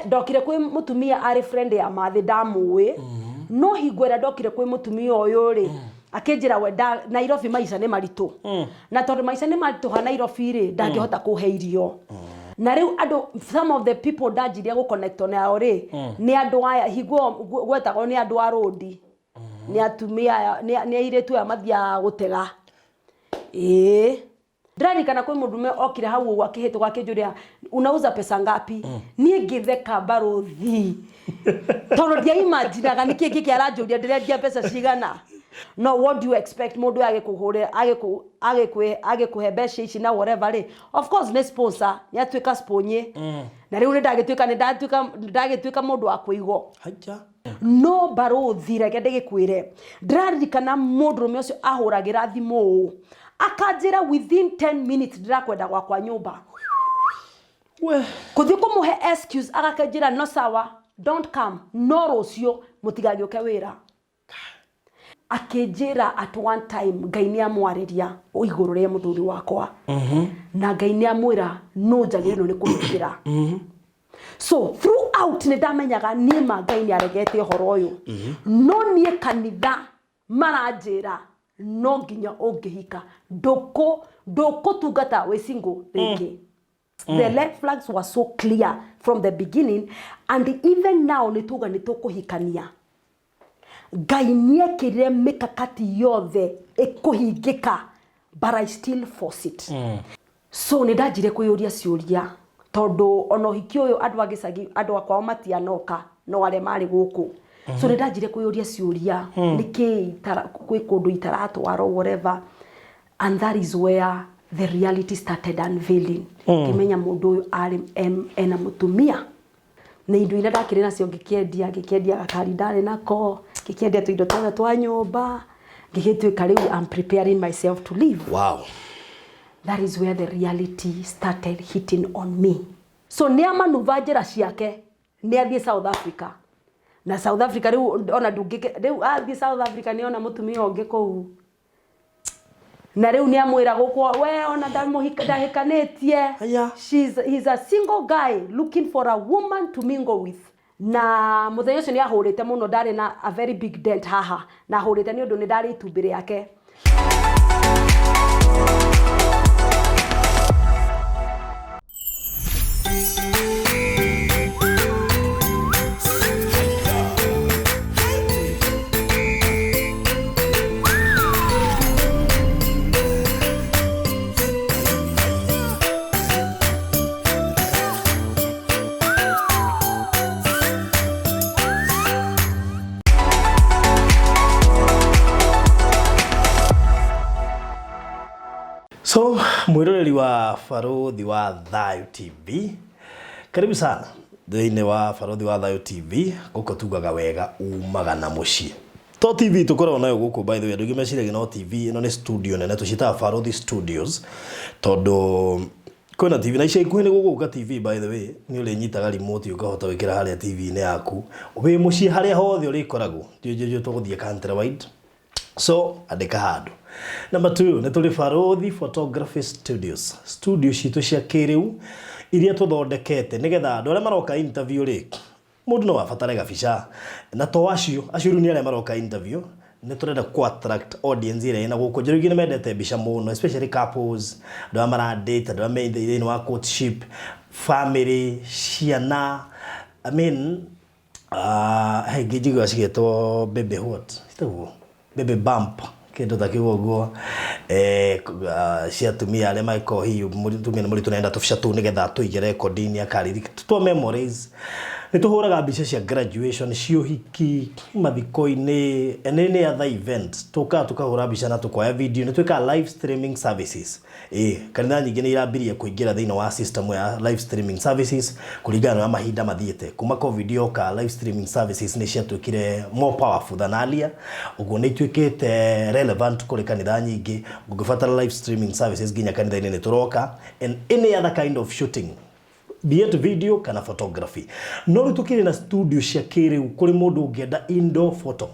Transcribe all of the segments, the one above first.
Ndokire kwĩ mũtumia arĩ friend ya mathĩ ndamũĩ, no hingo ĩrĩa ndokire kwĩ mũtumia ũyũ rĩ, akĩnjĩra we Nairobi maica nĩ maritũ, na tondũ maica nĩ maritũ ha Nairobi rĩ, ndangĩhota kũhe irio. Na rĩu andũ, some of the people ndanjirie gũ connect nao rĩ, nĩ andũ aya hingo ĩyo gwetagwo nĩ andũ a rũndi, nĩ atumia aya, nĩ airĩtu aya mathiaga gũtega. Ĩĩ, ndĩraririkana kwĩ mũndũrũme okire hau ũguo akĩhĩtũka akĩnjũria, "Unauza pesa ngapi?" Niĩ ngĩtheka barũthi, tondũ ndiaimaginaga nĩkĩ gĩkĩ aranjũria, ndĩrendia mbeca cigana. No what do you expect mũndũ ũyũ agĩkũhũrĩra, agĩkũhe mbeca ici na whatever rĩ, of course nĩ sponsor, nĩ atuĩka sponye. Na rĩu nĩ ndagĩtuĩka, nĩ ndatuĩka, ndagĩtuĩka mũndũ wa kũigwo. Haja. No barũthi, reke ndĩgĩkwĩre, ndĩraririkana mũndũrũme ũcio ahũragĩra thimũ ũũ akanjĩra, "Within 10 minutes ndĩrakwenda gwakwa nyũmba." We. Kũthiĩ kũmũhe excuse, agakĩnjĩra, "No sawa, don't come, no rũciũ mũtigagĩũke wĩra." Akĩnjĩra at one time Ngai nĩ amwarĩria igũrũ rĩa mũthuri wakwa, na Ngai nĩ amwĩra no njagĩrĩirwo nĩ kũhingĩra. So throughout nĩ ndamenyaga niĩ ma Ngai nĩ aregete ũhoro ũyũ, no niĩ kanitha maranjĩra no nginya ũngĩhika ndũkũtungata wĩ single rĩngĩ. The red flags were so clear from the beginning, and even now nĩ tuga nĩ tũkũhikania, Ngai nĩekĩrire mĩkakati yothe ĩkũhingĩka, but I still force it. So nĩ ndanjire kwĩyũria ciũria, tondũ ona ũhiki ũyũ andũ a gĩcagi, andũ akwao matianoka, no arĩa marĩ gũkũ. So nĩ ndanjire kwĩyũria ciũria, nĩkĩ kwĩ kũndũ itaratwarwo, whatever, and that is where the reality started unveiling. Ngĩmenya mũndũ ũyũ arĩ ena mũtumia, na indo iria ndakĩrĩ nacio ngĩkĩendia, ngĩkĩendia gakari ndarĩ nako, ngĩkĩendia tũindo tuothe twa nyũmba, ngĩgĩtuĩka rĩu I'm preparing myself to leave. That is where the reality started hitting on me. So nĩ amanuva njĩra ciake, nĩ athiĩ South Africa, na South Africa rĩu ona ndũngĩke, rĩu athiĩ South Africa nĩ ona mũtumia ũngĩ kũu, na rĩu nĩ amwĩra gũkũ we ona ndahĩkanĩtie. Aya. He's a single guy looking for a woman to mingle with. Na mũthenya ũcio nĩ ahũrĩte mũno, ndarĩ na a very big dent haha, na ahũrĩte nĩ ũndũ nĩ ndarĩ itumbĩ rĩake. So mwiroreri wa Barũthi wa Thayũ TV, karibu sana thĩinĩ wa Barũthi wa Thayũ TV. Gũkũ tugaga wega umaga na mũciĩ. To TV tũkoragwo nayo gũkũ, by the way, andũ aingĩ meciragia no TV. Ĩno nĩ studio nene tũciĩtaga Barũthi Studios, tondũ kwĩna TV na ica ikuhĩ nĩ gũgũka TV. By the way, nĩ ũrĩnyitaga remote ũkahota gwĩkĩra harĩa TV-inĩ yaku wĩ mũciĩ, harĩa hothe ũrĩkoragwo. Ndiũĩ tũgũthiĩ country wide, so andĩka handũ. Number two, nĩ tũrĩ Barũthi Photography Studios, studio citũ cia kĩrĩu iria tũthondekete nĩgetha andũ arĩa maroka interview rĩ, mũndũ no abatare gabica. Na to acio acio rĩu nĩ arĩa maroka interview, nĩ tũrenda ku attract audience ĩrĩa ĩna gũkũ nja. Rĩu nĩ mendete mbica mũno, especially couples, andũ arĩa mara date, andũ arĩa me thĩinĩ wa courtship, family, ciana. I mean, he ingĩ njiguaga cigĩtwo baby what, citagwo baby bump, kĩndũ ta kĩu ũguo, cia atumia arĩa mangĩkorwo hihi mũtumia nĩ mũritũ, nĩarenda tũbica tũu nĩgetha atũige rekondi-inĩ akaririkana twa memories. Nĩ tũhũraga mbica cia graduation, cia ũhiki, mathiko-inĩ and any other event. Tũkaga tũkahũra mbica na tũkoya video. Nĩ twĩkaga live streaming services. Ĩĩ, kanitha nyingĩ nĩ irambirie kũingĩra thĩinĩ wa system ya live streaming services kũringana na ũrĩa mahinda mathiĩte. Kuma COVID yoka, live streaming services nĩ ciatuĩkire more powerful than earlier. Ũguo nĩ ituĩkĩte relevant kũrĩ kanitha nyingĩ. Ũngĩbatara live streaming services nginya kanitha-inĩ nĩ tũroka, and any other kind of shooting, be it video kana photography. No rĩu tũkĩrĩ na studio cia kĩrĩu kũrĩ mũndũ ũngĩenda indoor photo.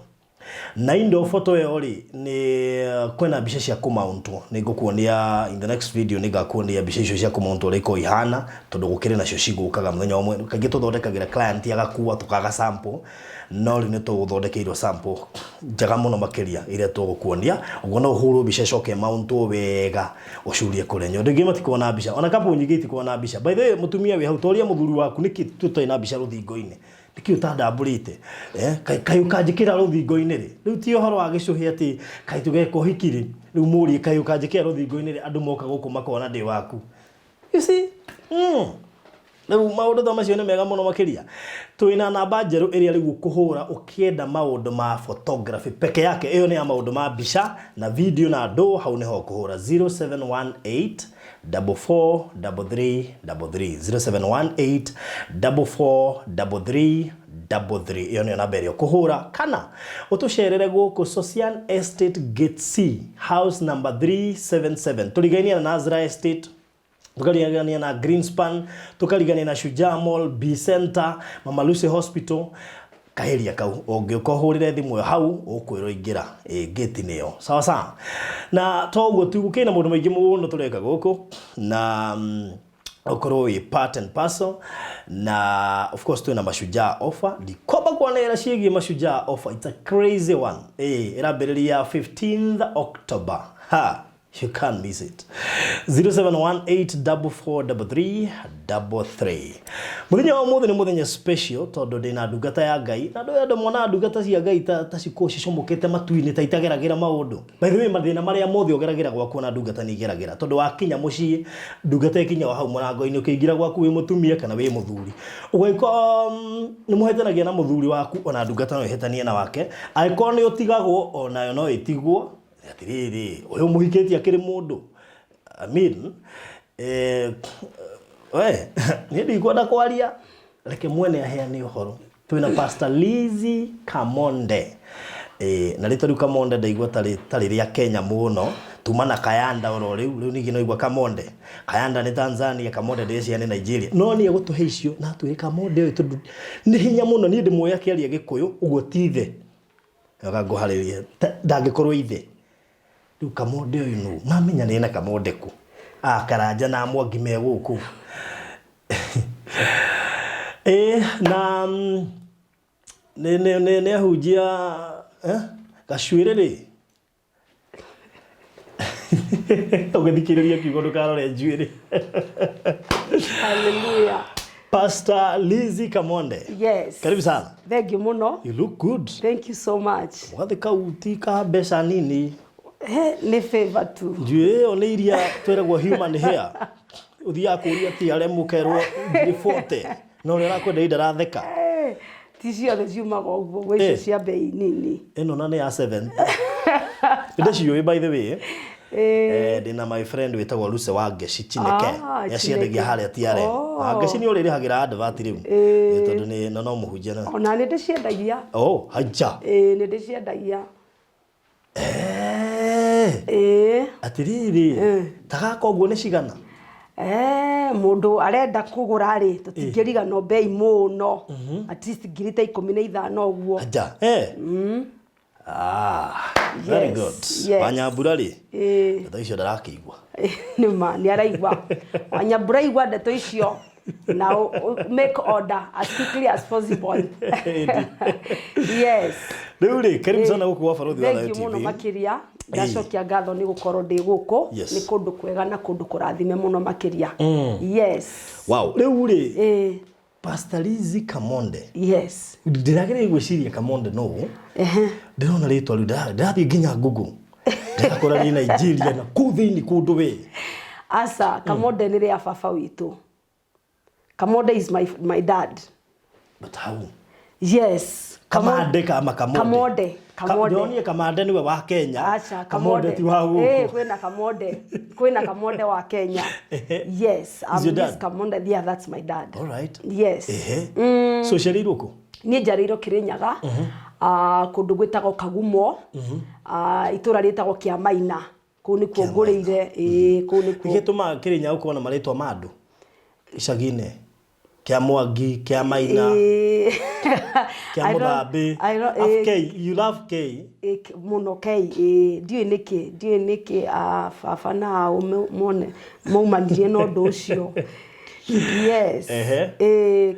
Na indo photo ĩyo rĩ, nĩ kwĩna mbica cia kũmountwo, nĩ ngũkuonia in the next video, nĩ ngakuonia mbica icio cia kũmountwo ũrĩa ikoragwo ihana, tondũ gũkĩrĩ nacio cigũkaga mũthenya ũmwe. Kaingĩ tũthondekagĩra client agakua tũkaga sample, no rĩu nĩ tũthondekeirwo sample njega mũno makĩria iria tũgũkuonia. Ũguo no ũhũrwo mbica ĩcoke ĩmountwo wega ũcurie kũrĩa nyondo. Ingĩ matikoragwo na mbica, ona couple nyingĩ itikoragwo na mbica. By the way, mũtumia wĩ hau, toria mũthuri waku nĩkĩ tũtarĩ na mbica rũthingo-inĩ? Nĩkĩ ũtandambũrĩte? Eh, kaĩ ũkanjĩkĩra rũthingo-inĩ rĩ? Rĩu ti ũhoro wa gĩcũhĩ atĩ kaĩ tũgeka ũhiki rĩ? Rĩu mũrie kaĩ ũkanjĩkĩra rũthingo-inĩ rĩ? Andũ moka gũkũ makona ndĩ waku. You see? Rĩu maũndũ ta macio nĩ mega mũno makĩria. Twĩna namba njerũ ĩrĩa rĩu ũkũhũra ũkĩenda maũndũ ma photography peke yake. Ĩyo nĩ ya maũndũ ma mbica na video na andũ, hau nĩho ũkũhũra 0718 44 33 33 0718 44 33 33. Ĩyo nĩyo namba ĩrĩa ũkũhũra kana ũtũcerere gũkũ Socian Estate Gate C house number 377, tũrigainie na Nazra Estate, tukarigania na Greenspan, tukarigania na Shujaa Mall, B Center, Mama Lucy Hospital, kaheria kau. Ũngĩũka ũhũrĩre thimũ ĩyo hau ũkwĩrwo ingĩra ĩ gate nĩyo. Sawa sawa. Na to ũguo tu, gũkĩrĩ na maũndũ maingĩ mũno tũreka gũkũ na ũkorwo wĩ part and parcel na of course twĩna Mashujaa offer. Ndikwamba kwanĩrĩra ciĩgiĩ Mashujaa offer, it's a crazy one. Ĩ ĩrambĩrĩria 15th October, ha, you can't miss it. 0718443333. Mũthenya wa ũmũthĩ nĩ mũthenya special tondũ ndĩna ndungata ya Ngai, na andũ andũ monaga ndungata cia Ngai ta cikoragwo cicomokete matu-inĩ, ta itageragĩra maũndũ. By the way, mathĩna marĩa mothe ũgeragĩra gwaku ona ndungata nĩ igeragĩra, tondũ wakinya mũciĩ ndungata ĩkinya o hau mũrango-inĩ, ũkĩingĩra gwaku wĩ mũtumia kana wĩ mũthuri, ũgagĩkorwo nĩ mũhetanagia na mũthuri waku, ona ndungata no ĩhetanie na wake. Angĩkorwo nĩ ũtigagwo, onayo no ĩtigwo. Atĩrĩrĩ, ũyũ mũhikĩtie akĩrĩ mũndũ, I mean, we niĩ ndikwenda kwaria, reke mwene aheane ũhoro. Twĩna Pastor Lizzy Kamonde. Na rĩtwa rĩu Kamonde ndaigua tarĩ tarĩ rĩa Kenya mũno, tuma na Kayanda oro rĩu rĩu ningĩ no igua Kamonde. Kayanda nĩ Tanzania, Kamonde ndĩreciria nĩ Nigeria. No niĩ egũtũhe icio na atwĩre Kamonde ũyũ, tondũ nĩ hinya mũno niĩ ndĩmuoĩ akĩaria Gĩkũyũ ũguo ti ithe. Reke ngũharĩrie, ndangĩkorwo ithe. Rĩu Kamonde ũyũ nũ? Mamenya nĩ na Kamonde kũ? Ah, Karanja na Mwangi me gũkũ. Ĩ na nĩ ahunjia gacuĩrĩ rĩ. Ũgĩthikĩrĩria kiugo ndũkarore njuĩrĩ. Hallelujah. Pastor Lizzy Kamonde. Yes. Karibu sana. Thank you mũno. You look good. Thank you so much. Mũgathĩ kau ti ka mbeca nini. He, nĩ favor tu. Njuĩrĩ ĩyo nĩ iria twĩragwo human hair. Ũthiaga kũria TRM ũkerwo ngiri 40. Na ũrĩa ũrakwenda ndaratheka. Eh, ti ciothe ciumaga ũguo, gwĩ icio cia mbei nini. Ĩno na nĩ ya 7. Ndĩciũĩ by the way. Ndĩna my friend wĩtagwo Lucy wa Ngeci Chineke. Ah, Nĩaciendagia Chineke. harĩa TRM. Oh. Ngeci nĩ ũrĩrĩhagĩra advert rĩu. Tondũ nĩ no mũhunjia na. Ona nĩ ndĩciendagia. Oh, haja. Ĩĩ, nĩ ndĩciendagia. Eh. Atĩrĩrĩ, ta gaka ũguo nĩ cigana? Eh, mũndũ arenda kũgũra rĩ, tũtingĩriganwo mbei mũno, at least ngiri ta 15 ũguo. Aja. Eh. Ah, very Yes, good. yes. Wanyambura rĩ? Ĩĩ. Ndeto icio ndarakĩigua. Nĩ ma nĩ araigua Wanyambura, igua ndeto icio na make order as quickly as possible. Yes. Rĩu rĩ, karibu sana gũkũ gwa Barũthi wa Thank Thayũ you mũno TV. makĩria. Ndacokia ngatho nĩ gũkorwo ndĩ gũkũ. Nĩ kũndũ kwega na kũndũ kũrathime mũno makĩria. Yes. Wow. Rĩu rĩ, Pastor Lizzy Kamonde. Yes. Ndĩrageria gwĩciria Kamonde nũ. Ndĩrona rĩtwa rĩu ndĩrathiĩ nginya Google. Ndĩrakora rĩ Nigeria na kũu thĩinĩ kũndũ we. Aca, Kamonde nĩ rĩa baba witũ. Kamonde is my dad. But how? Yes. Kamande kama Kamonde. Kamonde. Kamonde. Ndĩronire Kamande nĩwe wa Kenya. Aca, Kamonde ti wa Eh, gũkũ. kwĩna Kamonde. Kwĩna Kamonde wa Kenya. Yes, Is I'm your this dad? Kamonde. Yeah, that's my dad. All right. Yes. Ehe. So ũciarĩirwo kũ? Niĩ njarĩirwo Kĩrĩnyaga, kũndũ gwĩtagwo Kagumo, itũra rĩtagwo Kĩamaina. Kũu nĩkuo ngũrĩire, ĩĩ, kũu nĩkuo. Nĩkĩ gĩtũmaga Kĩrĩnyaga gũkorwo na marĩtwa ma andũ icagi-inĩ? Kĩa Mwangi, kĩa Maina, kĩa I don't- Mũthambi. I don't- Af eh, K, you love K. Mũno K, ndiũĩ nĩkĩ, ndiũĩ nĩkĩ, ah, baba na aũ mone maumanirie na ũndũ ũcio, yes.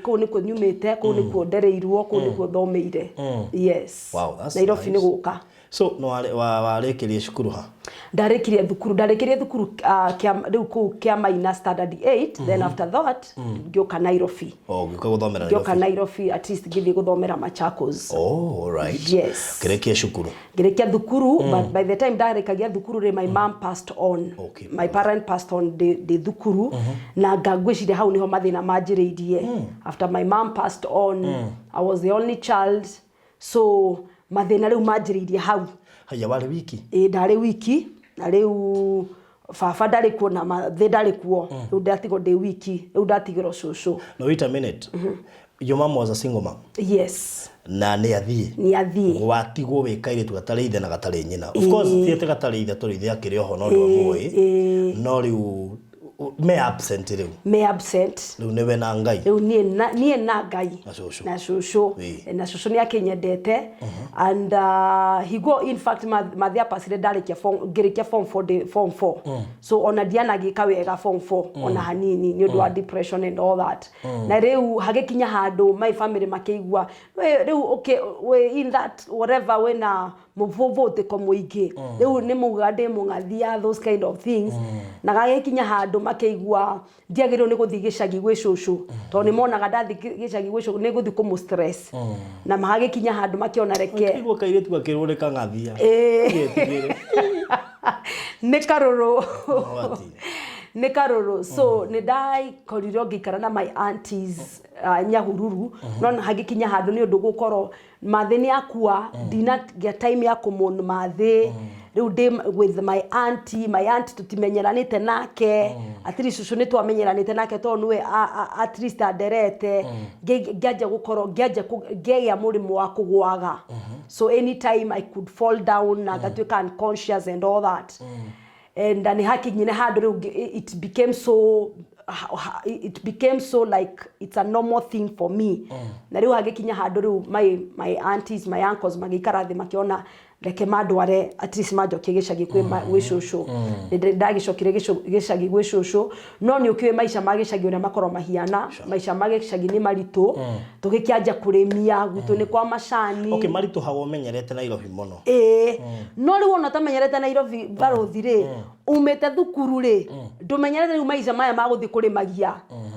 Kũu nĩkuo nyumĩte, kũu nĩkuo ndereirwo, kũu nĩkuo thomeire, yes. Wow, that's Nairobi nĩ nice. gũka. So no warĩkĩrie cukuru ha? Ndarĩkirie thukuru rĩu kũu kĩa Maina standard 8, then after that ngĩũka Nairobi. Oh, gĩũka gũthomera Ngĩũka Nairobi. Nairobi, at least ngĩthiĩ gũthomera Machakos. Oh, all right. Yes. Kĩrĩkie cukuru. Ngĩrĩkia thukuru, but by the time ndarĩkagia thukuru rĩ, my mom passed on. My parent passed on ndĩ thukuru, na ngwĩciria hau nĩho mathĩna manjĩrĩirie. After my mom passed on, I was the only child, so mathĩna rĩu manjĩrĩirie hau. Haya, warĩ wiki? Ĩ, ndarĩ wiki, na rĩu baba ndarĩ kuo na mathĩ ndarĩ kuo, rĩu ndatigwo ndĩ wiki, rĩu ndatigĩrwo cũcũ. No, wait a minute. Your mom was a single mom? Yes. Na nĩ athiĩ? Nĩ athiĩ. Watigwo wĩ kairĩtu gatarĩ ithe na gatarĩ nyina. Of course, ti atĩ gatarĩ ithe, tondũ ithe akĩrĩ oho no ndwamũĩ. No rĩu me absent rĩu. Me absent. Rĩu nĩwe na Ngai. Rĩu niĩ na Ngai. Na cũcũ. Na cũcũ. Na cũcũ nĩ akĩnyendete and higo in fact mathĩ apacire ndarĩkia form, ngĩrĩkia form 4, ndĩ form 4, so ona ndianagĩka wega form 4 ona hanini nĩ ũndũ wa depression and all that. Na rĩu hagĩkinya handũ my family makĩigua we rĩu, okay, we in that whatever wĩna mũbũbũtĩko mũingĩ, rĩu nĩ maugaga ndĩ mũng'athia, those kind of things. Na gagĩkinya handũ makĩigua ndiagĩrĩirwo nĩ gũthiĩ gĩcagi gwĩ cũcũ, tondũ nĩ monaga ndathiĩ gĩcagi gwĩ cũcũ nĩ gũthiĩ kũmũ stress. Na magagĩkinya handũ makĩona reke Kaigua kairĩtu gakĩrwo nĩ kang'athia. Getigĩre. Nĩ karũrũ. Wati. Nĩ karũrũ. So nĩ ndaikorirwo ngĩikara na my aunties Nyahururu, no na hagĩkinya handũ nĩ ũndũ gũkorwo mathĩ nĩ akua, ndinagĩa time ya kũmon mathĩ. Rĩu ndĩ with my auntie, my aunt tũtimenyeranĩte nake. At least cũcũ nĩ twamenyeranĩte nake tondũ nĩwe at least anderete. Ngĩanjia gũkorwo ngĩanjia ngĩgĩa mũrimũ wa kũgwaga, so anytime I could fall down na ngatuĩka unconscious and all that. And nĩ hakinyire handũ rĩu it became so like it's a normal thing for me. Na rĩu hagĩkinya handũ rĩu my aunties, my uncles magĩikara thĩ makĩona reke mandware, at least manjokie gĩcagi gwĩ cũcũ. Nĩ ndagĩcokire gĩcagi gwĩ cũcũ, no nĩ ũkĩũĩ maica ma gĩcagi ũrĩa makorwo mahiana. Maica ma gĩcagi nĩ maritũ, tũgĩkĩanjia kũrĩmia gwitũ nĩ kwa macani. Okay, maritũhaga ũmenyerete Nairobi mũno. Ĩĩ, no rĩu ona ũtamenyerete Nairobi, barũthi rĩ, umĩte thukuru rĩ, ndũmenyerete rĩu maica maya ma gũthiĩ kũrĩmagia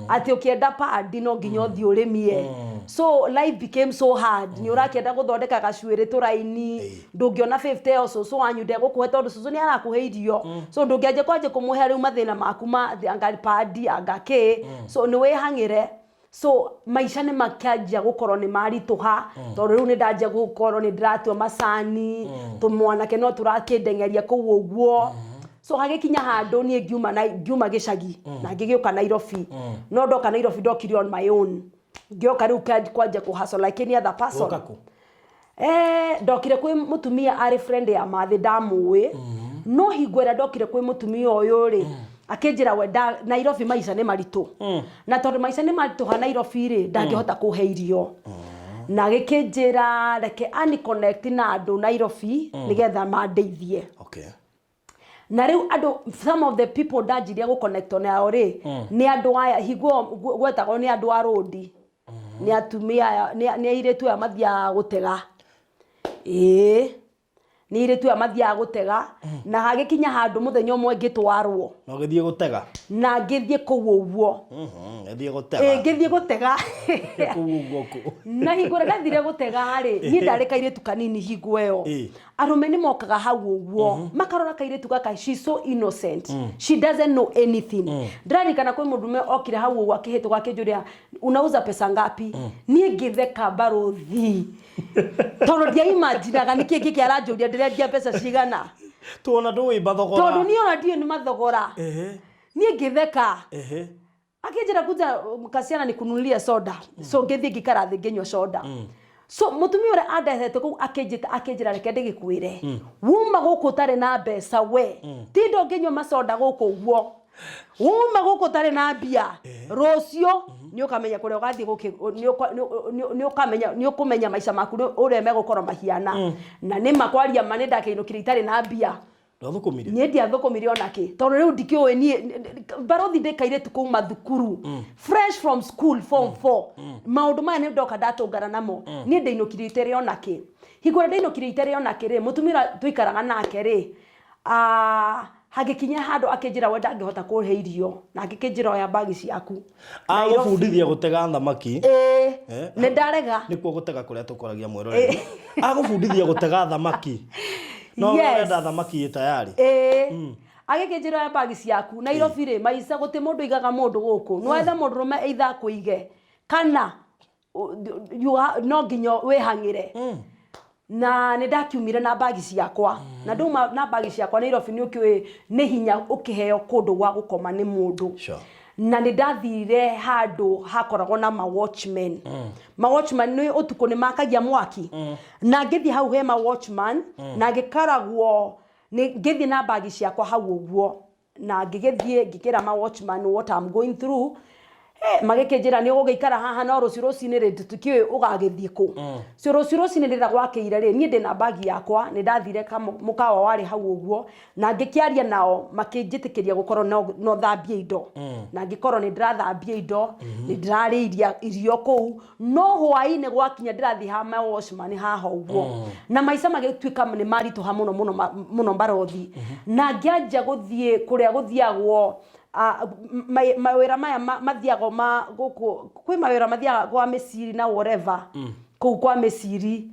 atĩ ũkĩenda padi no nginya ũthiĩ ũrĩmie. So life became so hard. Nĩ ũrakĩenda gũthondeka gacuĩrĩ tũraini, ndũngĩona 50 ĩyo cũcũ wanyu ndegũkũhe tondũ cũcũ nĩ arakũhe irio, so ndũngĩanjia kwanjia kũmũhe rĩu mathĩna maku ma anga padi anga kĩ, so nĩ wĩhang'ĩre. So maica nĩ makĩanjia gũkorwo nĩ maritũha, tondũ rĩu nĩ ndanjia gũkorwo nĩ ndĩratua macani, tũmwanake no tũrakĩndengeria kũu ũguo. So hagĩkinya handũ niĩ ngiuma gĩcagi na ngĩgĩũka Nairobi. No ndoka Nairobi ndokire on my own, ngĩoka rĩu kwanjia kũ hustle like any other person. Woka kũ? Ndokire kwĩ mũtumia arĩ friend ya mathĩ ndamũĩ, no hingo ĩrĩa ndokire kwĩ mũtumia ũyũ rĩ, akĩnjĩra we Nairobi maica nĩ maritũ, na tondũ maica nĩ maritũ ha Nairobi rĩ, ndangĩhota kũhe irio, na gĩkĩnjĩra reke ani connect na andũ Nairobi nĩgetha mandeithie. Na rĩu andũ, some of the people ndanjirie gũ nao rĩ, nĩ andũ aya hingo ĩyo gwetagwo nĩ andũ a rũndi, nĩ atumia aya, nĩ airĩtu aya mathiaga gũtega. Ĩĩ, nĩ airĩtu aya mathiaga gũtega. Na hagĩkinya handũ mũthenya ũmwe ngĩtwarwo. Na ũgĩthiĩ gũtega? Na ngĩthiĩ kũu ũguo. Gĩthiĩ gũtega. Ngĩthiĩ gũtega. Kũu ũguo kũ? Na hingo ĩrĩa ndathire gũtega rĩ, niĩ ndarĩ kairĩtu kanini hingo ĩyo. Arũme nĩ mokaga hau ũguo makarora kairĩtu gaka, she's so innocent, she doesn't know anything. Ndĩraririkana kwĩ mũndũme okire hau ũguo akĩhĩtũka akĩnjũria, "Unauza pesa ngapi?" Niĩ ngĩtheka, barũthi, tondũ ndiaimaginaga nĩkĩ gĩkĩ aranjũria ndĩrendia mbeca cigana. Tuona ndũĩ mathogora. Tondũ niĩ ona ndiũĩ nĩ mathogora. Niĩ ngĩtheka. Akĩnjĩra, "Kuja kasichana nikununulie soda." So ngĩthiĩ ngĩikara thĩ ngĩnyua soda. So mutumia ũrĩa andehete kũu akĩnjĩta, akĩnjĩra, "Reke ndĩgĩkwĩre, wuma gũkũ ũtarĩ na mbeca, we tinda ũngĩnyua macoda gũkũ ũguo, wuma gũkũ ũtarĩ na mbia, rũciũ nĩ ũkamenya kũrĩa ũgathiĩ nĩ ũkamenya, nĩ ũkũmenya maica maku ũrĩa megũkorwo mahiana." Na nĩ ma, kwaria ma, nĩ ndakĩinũkire itarĩ na mbia. Ndwathũkũmire? Niĩ ndiathũkũmire onakĩ, tondũ rĩu ndikĩũĩ niĩ barothi ndĩ kairĩtu kuma thukuru, fresh from school, form 4. Maũndũ maya nĩ ndoka ndatũngana namo. Niĩ ndĩinũkire itarĩ onakĩ. Hingo ĩrĩa ndĩinũkire itarĩ onakĩ rĩ, mũtumia ũrĩa tũikaraga nake rĩ, hagĩkinya handũ akĩnjĩra we ndangĩhota kũhe irio, na angĩkĩnjĩra, "Oya mbagi ciaku." Agũbundithia gũtega thamaki. Ĩĩ. Nĩ ndarega. Nĩkuo gũtega kũrĩa tũkoragia mwĩroreri agũbundithia gũtega thamaki, no we ũrenda thamaki ĩ tayari. Ĩĩ, agĩkĩnjĩra, "Oya mbagi ciaku Nairobi rĩ, maica gũtĩ mũndũ igaga mũndũ gũkũ, nĩ wethe mũndũ rũme either akũige kana no nginya wĩhang'ĩre." Na nĩ ndakiumire na mbagi ciakwa, na ndauma na mbagi ciakwa Nairobi, nĩ ũkĩũĩ nĩ hinya ũkĩheo kũndũ gwa gũkoma nĩ mũndũ. Na nĩ ndathire handũ hakoragwo na ma watchmen. Ma watchman nĩ ũtukũ nĩ makagia mwaki. Na ngĩthiĩ hau he ma watchman, na ngĩkaragwo nĩ ngĩthiĩ na mbagi ciakwa hau ũguo, na ngĩgĩthiĩ ngĩkĩra ma watchman what I'm going through. Magĩkĩnjĩra, "Nĩ ũgũgĩikara haha, no rũciũ rũcinĩ rĩ, tũtikĩũĩ ũgagĩthiĩ kũ." So rũciũ rũcinĩ rĩrĩa gwakĩire rĩ, niĩ ndĩna mbagi yakwa, nĩ ndathire mũkawa warĩ hau ũguo na ngĩkĩaria nao, makĩnjĩtĩkĩria gũkorwo no thambie indo, na ngĩkorwo nĩ ndĩrathambia indo, nĩ ndĩrarĩiria irio kũu. No hwaĩ-inĩ gwakinya, ndĩrathiĩ ha ma watchman haha ũguo, na maica magĩtuĩka nĩ maritũha mũno mũno mũno barothi, na ngĩanjia gũthiĩ kũrĩa gũthiagwo mawĩra maya mathiagwo ma gũkũ, kwĩ mawĩra mathiaga kwa mĩciri na whatever, kũu kwa mĩciri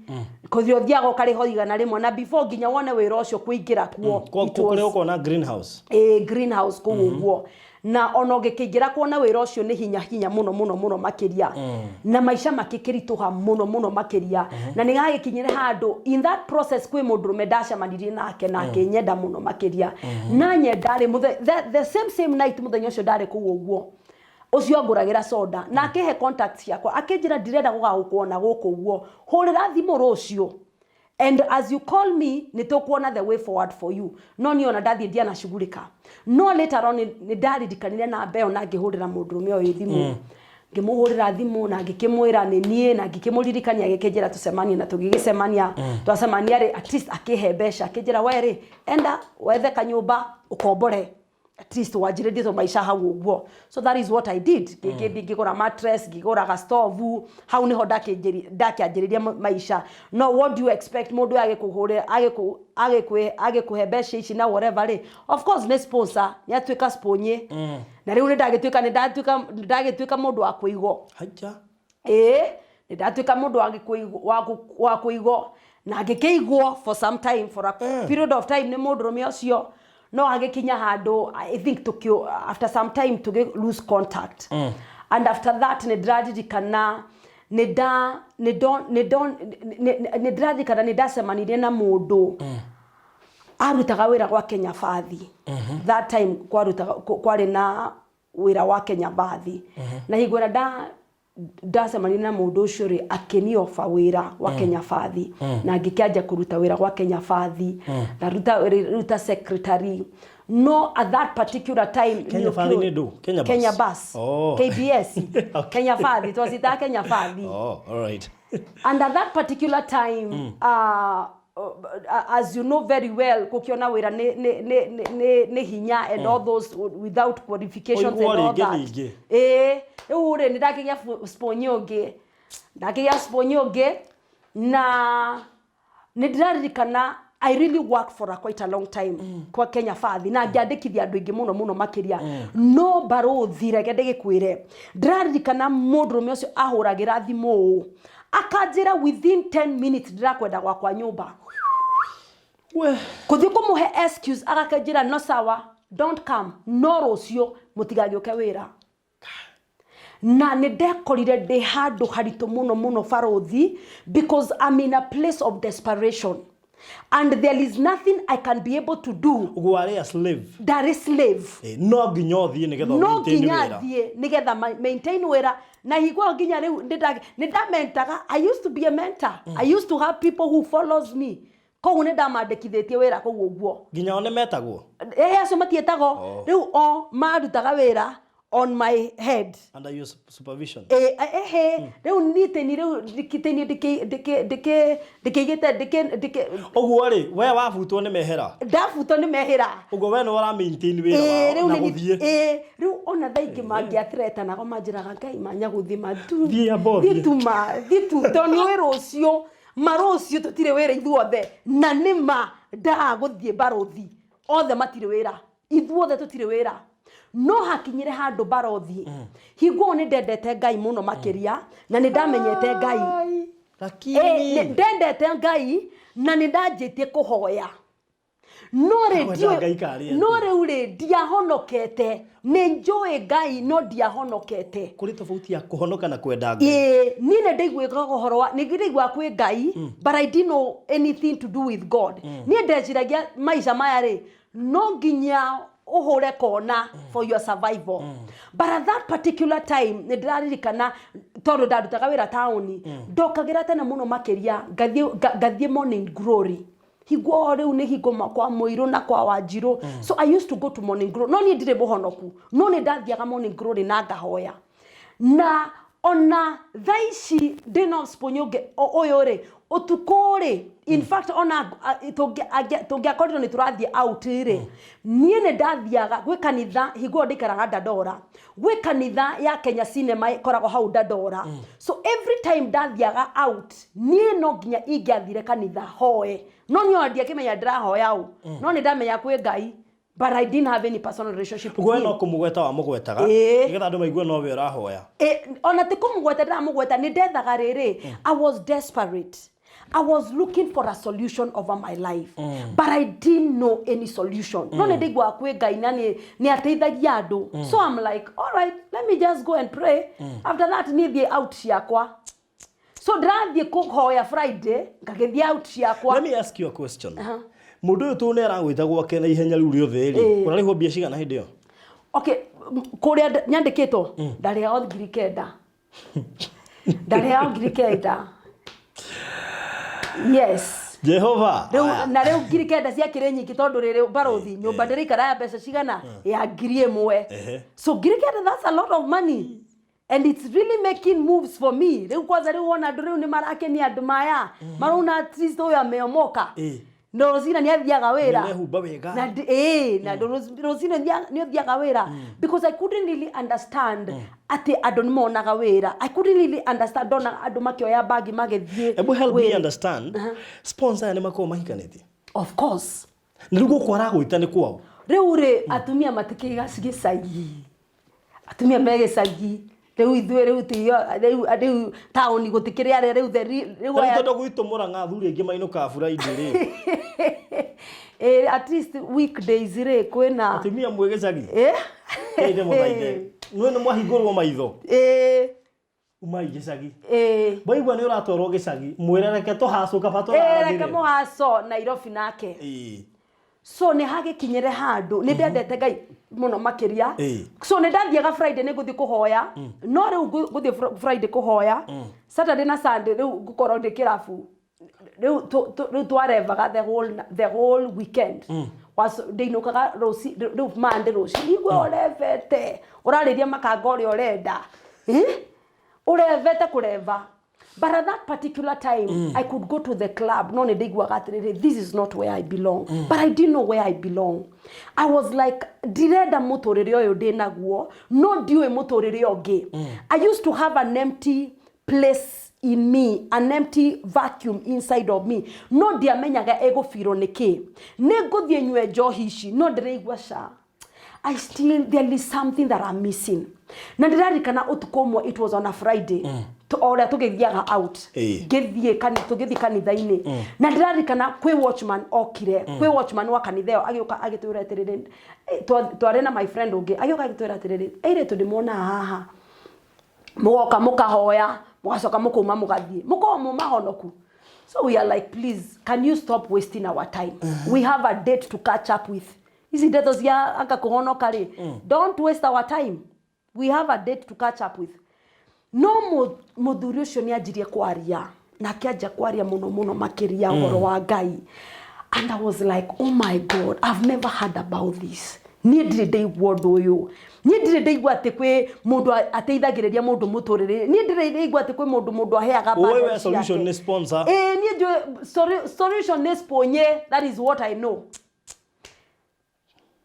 kũthiĩ ũthiaga ũkarĩhwo 100, na before nginya wone wĩra ũcio kũingĩra kuo, it kũrĩa ũkona greenhouse. Ĩ, greenhouse kũu ũguo, na ona ũngĩkĩingĩra kuona wĩra ũcio nĩ hinya hinya mũno mũno mũno makĩria, na maica makĩkĩritũha mũno mũno makĩria. Na nĩ gagĩkinyire handũ, in that process, kwĩ mũndũrũme ndacemanirie nake na akĩnyenda mũno makĩria. Na nyenda rĩ, the same same night, mũthenya ũcio ndarĩ kũu ũguo, ũcio angũragĩra soda na akĩhe contact ciakwa, akĩnjĩra, "Ndirenda gũgagũkuona gũkũ ũguo, hũrĩra thimũ rũciũ, and as you call me, nĩ tũkuona the way forward for you." No niĩ ona ndathiĩ ndianacugurĩka. No later on nĩ ndaririkanire namba ĩyo na ngĩhũrĩra mũndũrũme ũyũ thimũ. Ngĩmũhũrĩra thimũ na ngĩkĩmwĩra nĩ niĩ, na ngĩkĩmũririkania, agĩkĩnjĩra tũcemanie, na tũgĩgĩcemania. Twacemania rĩ, at least akĩhe mbeca, akĩnjĩra, "We rĩ, enda wethe kanyũmba ũkombore, at least wanjĩrĩrie to maica hau ũguo." So that is what I did. Ngĩgĩthiĩ ngĩgũra mattress, ngĩgũra gastovu, hau nĩho ndakĩanjĩrĩria maica. No what do you expect? Mũndũ ũyũ agĩkũhũrĩra, agĩkũhe mbeca ici na whatever rĩ, of course nĩ sponsor, nĩ atuĩka sponye. Na rĩu nĩ ndagĩtuĩka nĩ ndatuĩka nĩ ndagĩtuĩka mũndũ wa kũigwo. Haja. Ĩĩ, nĩ ndatuĩka mũndũ wa kũigwo, na ngĩkĩigwo for some time, for a period of time, nĩ mũndũrũme ũcio. No agĩkinya handũ, I think after some time tũgĩ lose contact. And after that nĩ ndĩraririkana nĩ nda nĩ ndo nĩ ndo nĩ ndĩraririkana nĩ ndacemanirie na mũndũ arutaga wĩra gwa Kenya Bathi. That time kwarutaga kwarĩ na wĩra wa Kenya Bathi, na hingo ĩrĩa ndacemanirie na mũndũ ũcio rĩ, akĩnioba wĩra wa Kenya Bathi, na ngĩkĩanjia kũruta wĩra gwa Kenya Bathi. Ndaruta ruta secretary, no at that particular time Kenya Bathi nĩ ndũ? Kenya Bus? Kenya Bus. Oh. KBS. Kenya Bathi, twacitaga Kenya Bathi. Oh, all right. And at that particular time, as you know very well, kukiona wĩra nĩ hinya and all those without qualifications and Ũiguo all rĩngĩ that. ningĩ. Ĩĩ, rĩu rĩ, nĩ ndakĩgĩa sponye ũngĩ, ndakĩgĩa sponye ũngĩ, na nĩ ndĩraririkana I really worked for a quite a long time kwa Kenya Bathi, na ngĩandĩkithia andũ aingĩ mũno mũno makĩria. No barũthi, reke ndĩgĩkwĩre, ndĩraririkana mũndũrũme ũcio ahũragĩra thimũ ũũ akanjĩra, "Within 10 minutes ndĩrakwenda gwakwa nyũmba." We. Kũthiĩ kũmũhe excuse, agakĩnjĩra, "No sawa, don't come, no rũciũ mũtigagĩũke wĩra." Na nĩ ndekorire ndĩ handũ haritũ mũno mũno barũthi, because I'm in a place of desperation. And there is nothing I can be able to do. Ũguo warĩ a slave. Ndarĩ slave. No nginya ũthiĩ nĩgetha No maintain nginya wĩra. thiĩ nĩgetha maintain wĩra. Na hingo ĩyo nginya rĩu nĩ ndamentaga. I used to be a mentor. I used to have people who follows me. Koguo nĩ ndamandĩkithĩtie wĩra kũu ũguo. Nginya o nĩ metagwo? Ĩ, acio matiĩtagwo. Oh. Rĩu o marutaga wĩra on my head. Under your supervision. Ĩ, ehe, rĩu niĩ tĩni rĩu tĩni ndĩkĩigĩte ndĩkĩ Ũguo rĩ, we wabutwo nĩ mehera? Ndabutwo nĩ mehera. Ũguo we nĩ ũra maintain wĩra Ĩ, wao rĩu na nĩ gũthiĩ. Ĩ, rĩu ona thaa ingĩ mangĩatretanago manjĩraga, "Ngai manya gũthiĩ matu." Thiĩ amba ũthiĩ. Thiĩ tu ma, thiĩ tu, tondũ nĩ ũĩ rũciũ marũciũ tũtirĩ wĩra ithuothe. Na nĩ ma ndaga gũthiĩ barothi, othe matirĩ wĩra, ithuothe tũtirĩ wĩra. No hakinyire handũ barothi, hingo ĩyo nĩ ndendete Ngai mũno makĩria na nĩ ndamenyete Ngai. Lakini Ndendete Ngai na nĩ ndanjĩtie kũhoya, no rĩ Kwenda Ngai karĩ atĩa? No rĩu rĩ, ndiahonokete. Nĩ njũĩ Ngai no ndiahonokete. Kũrĩ tofauti ya kũhonoka na kwenda Ngai. Ĩĩ, niĩ nĩ ndaiguĩkaga ũhoro wa, nĩ ndaiguaga kwĩ Ngai, but I didn't know anything to do with God. Niĩ ndeciragia maica maya rĩ, no nginya ũhũre kona for your survival. But at that particular time nĩ ndĩraririkana, tondũ ndarutaga wĩra taũni, ndokagĩra tene mũno makĩria, ngathiĩ Morning Glory. Hingo rĩu nĩ hingo kwa Mũirũ na kwa Wanjirũ. So I used to go to Morning Glory, no niĩ ndirĩ mũhonoku, no nĩ ndathiaga Morning Glory na ngahoya. Na ona thaa ici ndĩna ũsponyo ũyũ rĩ, ũtukũ rĩ, in fact ona tũngĩakorirwo nĩ tũrathiĩ out rĩ, niĩ nĩ ndathiaga gwĩ kanitha. Hingo ĩyo ndĩikaraga Dandora, gwĩ kanitha ya Kenya Cinema ĩkoragwo hau Dandora. So every time ndathiaga out, niĩ no nginya ingĩathire kanitha hoe. No niĩ ona ndiakĩmenya ndĩrahoya ũ, no nĩ ndamenya kwĩ Ngai, but I didn't have any personal relationship with Ũguo we him. No kũmũgweta wamũgwetaga nĩgetha andũ maigue nowe ũrahoya. Ona ti kũmũgweta ndĩramũgweta, nĩ ndethaga rĩrĩ. I was desperate. I was looking for a solution over my life, but I didn't know any solution. No nĩ ndaiguaga kwĩ Ngai na nĩ ateithagia andũ. So I'm like, "All right, let me just go and pray. After that niĩ thiĩ out ciakwa." So ndĩrathiĩ kũhoya Friday, ngagĩthiĩ out ciakwa. Let me ask you a question. Mũndũ ũyũ tũ nĩ aragwĩta gwake na ihenya rĩu rĩothe rĩ, ũrarĩhwo mbia cigana hĩndĩ ĩyo? Okay, kũrĩa nyandĩkĩtwo ndarĩhagwo 9,000. Ndarĩhagwo 9,000, yes. Jehova. Rĩu Aya. na rĩu 9,000 ciakĩrĩ nyingĩ, tondũ rĩrĩ barothi, nyũmba ndĩraikara ya mbeca cigana? Ya 1,000. So 9,000, that's a lot of money and it's really making moves for me. Rĩu kwanza rĩu wona andũ rĩu nĩ marakenia, andũ maya marona at least ũyũ ameomoka na rũcinĩ nĩ athiaga wĩra. Nĩũrehumba wega. Na na rũcinĩ nĩ ũthiaga wĩra, because I couldn't really understand atĩ andũ nĩ monaga wĩra. I couldn't really understand. Ndona andũ makĩoya bagi magĩthiĩ Ebu help me wĩra. understand. Sponsor aya nĩ makoragwo mahikanĩtie? Of course. Na rĩu gũkũ aragwĩta nĩ kwao? Rĩu rĩ, atumia matikĩiga gĩcagi, atumia me gĩcagi. Rĩu ithuĩ rĩu tiyo rĩu taũni gũtikĩrĩ arĩa rĩu rĩu Rĩu aya tondũ gwitũ Mũrang'a athuri aingĩ mainũkaga Friday rĩ. At least weekdays rĩ, kwĩna Atumia mwĩ gĩcagi, ĩndĩ mũthaithe nĩ nĩ mwahingũrwo maitho, umai gĩcagi. Waigua nĩ ũratwarwo gĩcagi, mwĩre reke tũhacũ kaba Reke tũraranĩre. Mũhaco Nairobi nake. So nĩ hagĩkinyĩre handũ nĩ ndendete Ngai mũno makĩria. So nĩ ndathiaga Friday, nĩ ngũthiĩ kũhoya. No rĩu ngũthiĩ Friday kũhoya, Saturday na Sunday rĩu ngũkorwo ndĩ kĩrabu. Rĩu rĩu twarevaga the whole weekend. Ndĩinũkaga rũci rĩu Monday rũci. Igwe ũrevete, ũrarĩria makanga ũrĩa ũrenda. Eh? Ũrevete kũreva. But at that particular time, I could go to the club. No nĩ ndaiguaga atĩrĩrĩ, this is not where I belong. But I didn't know where I belong. I was like, ndirenda mũtũrĩre ũyũ ndĩ naguo, no ndiũĩ mũtũrĩre ũngĩ. I used to have an empty place in me, an empty vacuum inside of me. No ndiamenyaga ĩgũbirwo nĩ kĩ. Nĩ ngũthiĩ nyue njohi ici, no ndĩraigua ca I still, there is something that I'm missing. Na ndĩraririkana ũtukũ ũmwe, it was on a Friday. O ũrĩa tũgĩthiaga out. Ngĩthiĩ tũgĩthiĩ kanitha-inĩ. Na ndĩraririkana kwĩ watchman okire. Kwĩ watchman wa kanitha ĩyo agĩũka agĩtwĩra atĩrĩrĩ, twarĩ na my friend ũngĩ, agĩũka agĩtwĩra atĩrĩrĩ, "Airĩtu ndĩmuonaga haha. Mũgoka mũkahoya, mũgacoka mũkauma mũgathiĩ. Mũkoragwo mwĩ mahonoku." So we are like, "Please, can you stop wasting our time? We have a date to catch up with. Ici ndeto cia anga kũhonoka rĩ, don't waste our time, we have a date to catch up with." No mũthuri ũcio nĩ anjirie kwaria na akĩanjia kwaria mũno mũno makĩria ũhoro wa Ngai, and I was like, "Oh my God, I've never heard about this." Niĩ ndirĩ ndaigua ũndũ ũyũ, niĩ ndirĩ ndaigua atĩ kwĩ mũndũ ateithagĩrĩria mũndũ mũtũrĩre, niĩ ndirĩ ndaigua atĩ kwĩ mũndũ aheaga Ũĩ we burden solution ciake. nĩ sponsor. Ĩĩ, niĩ njũĩ solution nĩ sponye. That is what I know.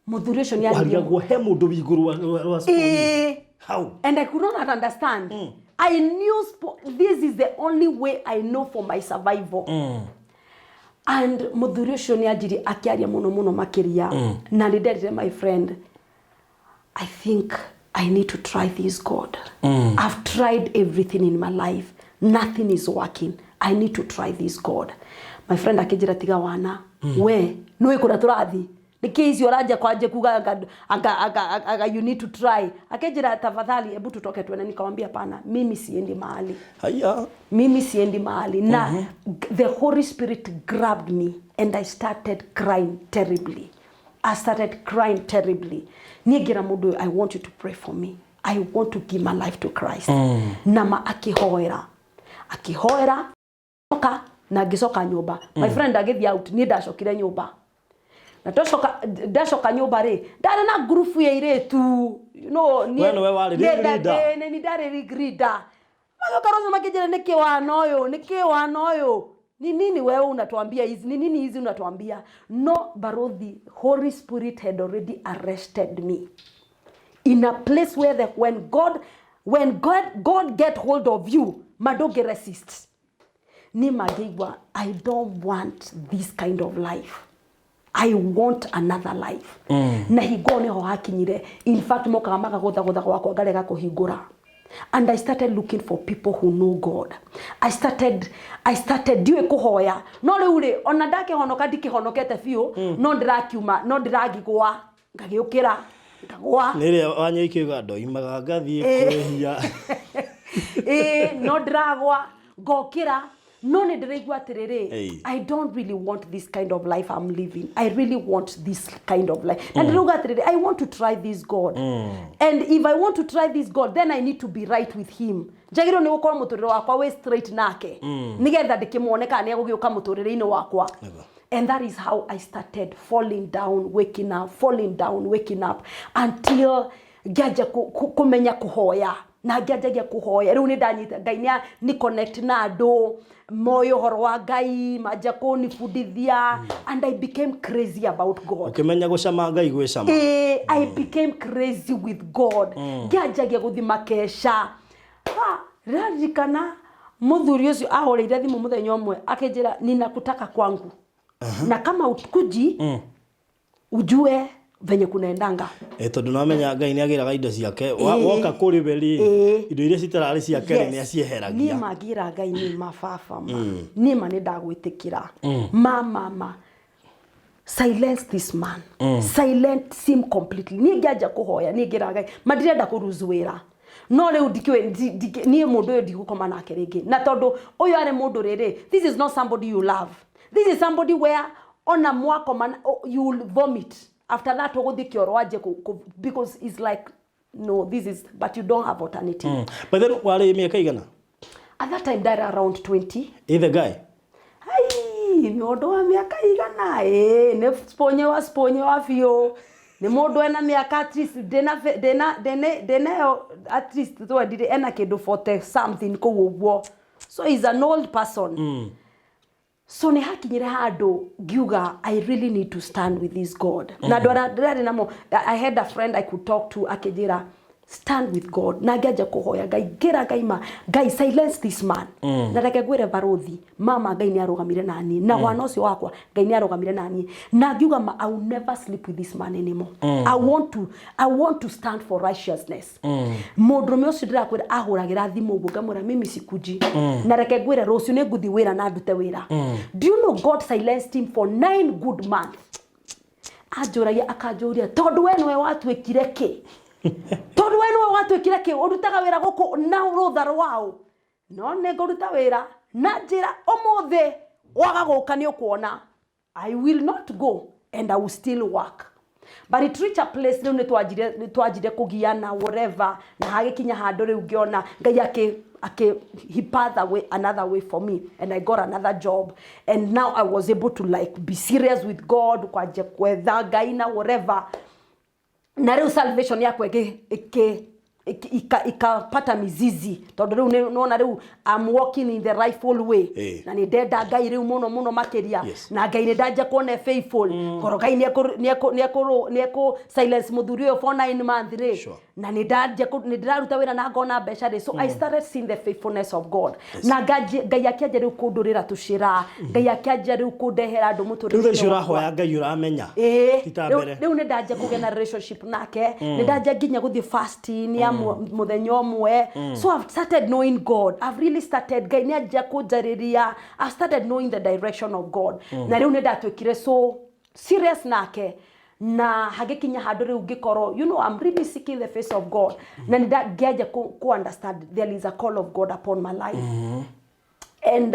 Mũthuri ũcio nĩ aririe. Wariagwo he mũndũ wĩ igũrũ wa sponsor. Ĩĩ. How? And I could not understand. I knew this is the only way I know for my survival. And muthuri ũcio nĩ anjirie akĩaria mũno mũno makĩria, na nĩ nderire my friend, "I think I need to try this God. I've tried everything in my life, nothing is working. I need to try this God." My friend akĩnjĩra, "Tiga wana, we nĩũĩ kũrĩa tũrathiĩ, nĩkĩ icio ũranjia kwanje kuga anga you need to try?" Akĩnjĩra, "Tafadhali, hebu tutoke tuende." Nikamwambia, "Pana, mimi siendi mahali." Haya. Mimi siendi mahali. Na the Holy Spirit grabbed me and I started crying terribly. I started crying terribly. Niĩ ngĩra mũndũ ũyũ, "I want you to pray for me. I want to give my life to Christ." Na ma akĩhoera, akĩhoera oka na ngĩcoka nyũmba. My friend agĩthiĩ out, niĩ ndacokire nyũmba. Na twacoka, ndacoka nyũmba rĩ, ndarĩ na ngurubu ya airĩtu, We nĩwe warĩ niĩ ring leader. Nĩ ndarĩ ring leader. Magĩũka rũciũ makĩnjĩra, "Nĩkĩ wana ũyũ, nĩkĩ wana ũyũ, ni nini wewe unatuambia hizi, ni nini hizi unatuambia?" No barothi, Holy Spirit had already arrested me in a place where when God get hold of you, madonge resist. Ni mangĩigua, I don't want this kind of life, I want another life. Na hingo nĩho hakinyire. In fact, mokaga makagũthagũtha gwakwa, ngarega kũhingũra. And I started looking for people who know God. I started ndiũĩ kũhoya, no rĩu rĩ, ona ndakĩhonoka, ndikĩhonokete biũ, no ndĩrakiuma, no ndĩragĩgwa, ngagĩũkĩra, ngagwa. Nĩ ĩrĩa wanyaikĩuga ndoimaga ngathiĩ kwĩhia. Ĩĩ, no ndĩragwa, ngokĩra, no nĩ ndĩraigua atĩrĩrĩ, Ĩĩ. I don't really want this kind of life I'm living. I really want this kind of life. Na ndĩrauga atĩrĩrĩ, I want to try this God, and if I want to try this God, then I need to be right with him. Njagĩrĩirwo nĩ gũkorwo mũtũrĩre wakwa wĩ straight nake, nĩgetha ndĩkĩmuone kana nĩ egũgĩũka mũtũrĩre-inĩ wakwa. Nĩguo. And that is how I started falling down, waking up, falling down, waking up, until ngĩanjia kũmenya kũhoya na ngĩanjagia kũhoya. Rĩu nĩ ndanyita Ngai nĩ connect na andũ moĩ ũhoro wa Ngai, manjia kũnibundithia, and I became crazy about God. Ũkĩmenya gũcama Ngai gwĩcama. Eh, I became crazy with God. Ngĩanjagia gũthi makeca. Ha, rĩraririkana mũthuri ũcio ahũrĩire thimũ mũthenya ũmwe akĩnjĩra, "Ninakutaka kwangu, na kama ukuji, ujue venye kunaendanga." Ĩ, tondũ namenya Ngai nĩ agĩraga indo ciake. Ĩĩ. Woka kũrĩ we rĩ, Ĩĩ. indo iria citararĩ ciake rĩ, nĩ Niĩ acieheragia. mangĩra Ngai, nĩ ma baba, ma niĩ ma nĩ ndagwĩtĩkĩra, ma mama, silence this man, silence him completely. Niĩ ngĩanjia kũhoya, niĩ ngĩra Ngai ma ndirenda kũruzu wĩra, no rĩu ndikĩũĩ niĩ mũndũ ũyũ ndigũkoma nake rĩngĩ. Na tondũ ũyũ arĩ mũndũ rĩrĩ, this is not somebody you love, this is somebody where ona mwakoma you will vomit after that. Ũgũthiĩ kĩoro wanjie because it's like, no, this is, but you don't have alternative. But then warĩ mĩaka igana? At that time ndarĩ around 20. Ĩ, the guy? Ai, nĩ ũndũ wa mĩaka igana? Ĩ, nĩ sponye wa sponye wa biũ, nĩ mũndũ ena mĩaka at least ndĩna ndĩna ndĩna ndĩnayo at least twendire ena kĩndũ 40 something kũu ũguo, so he's an old person. So nĩ hakinyire handũ ngiuga, "I really need to stand with this God." Na andũ arĩa ndĩrarĩ namo, I had a friend I could talk to, akĩnjĩra, "Stand with God." Na ngĩanjia kũhoya Ngai, ngĩra Ngai, ma Ngai, silence this man. Na reke ngwĩre barothi, mama, Ngai nĩ arũgamire naniĩ na wana ũcio wakwa, Ngai nĩ arũgamire naniĩ na ngiuga ma, "I will never sleep with this man anymore. I want to stand for righteousness." Mũndũrũme ũcio ndĩrakwĩra ahũragĩra thimũ ũguo, ngamwĩra, "Mimi sikuji." Na reke ngwĩre, rũciũ nĩ ngũthiĩ wĩra na ndute wĩra. Do you know God silenced him for 9 good months? Anjũragia, akanjũria, "Tondũ we nĩwe watuĩkire kĩ? Tondũ we nĩwe watuĩkire kĩ? Ũrutaga wĩra gũkũ na rũtha rwaũ?" No nĩ ngũruta wĩra na njĩra ũmũthĩ. Waga gũka nĩ ũkuona. I will not go and I will still work. But it reached a place rĩu nĩ twanjire kũgiana, whatever, na hagĩkinya handũ rĩu ngĩona Ngai akĩ he path a way, another way for me, and I got another job, and now I was able to like be serious with God, kwanjia kwetha Ngai na whatever. Na rĩu salvation yakwa ikapata mizizi, tondũ rĩu nĩwona rĩu I'm walking in the rightful way. Na nĩ ndenda Ngai rĩu mũno mũno makĩria. Na Ngai nĩ ndanjia kuona e faithful. Ngoro Ngai nĩ ekũ silence mũthuri ũyũ for 9 months rĩ. Na nĩ ndanjia nĩ ndĩraruta wĩra na ngona mbeca rĩ. So I started seeing the faithfulness of God, na Ngai akĩanjia rĩu kũndũrĩra tũcĩra, Ngai akĩanjia rĩu kũndehera andũ Rĩu mũtũrĩre-inĩ thaa ici wakwa. ũrahoya Ngai ũramenya. Ti ta mbere. Rĩu nĩ ndanjia kũgĩa na relationship nake, nĩ ndanjia nginya gũthiĩ fasting ya mũthenya ũmwe. So I've started knowing God. I've really started, Ngai nĩ anjia kũnjarĩria. I've started knowing the direction of God, na rĩu nĩ ndatuĩkire so serious nake, na hagĩkinya handũ rĩu ngĩkorwo I'm really seeking the face of God, na nĩ ngĩanjia ku understand there is a call of God upon my life, and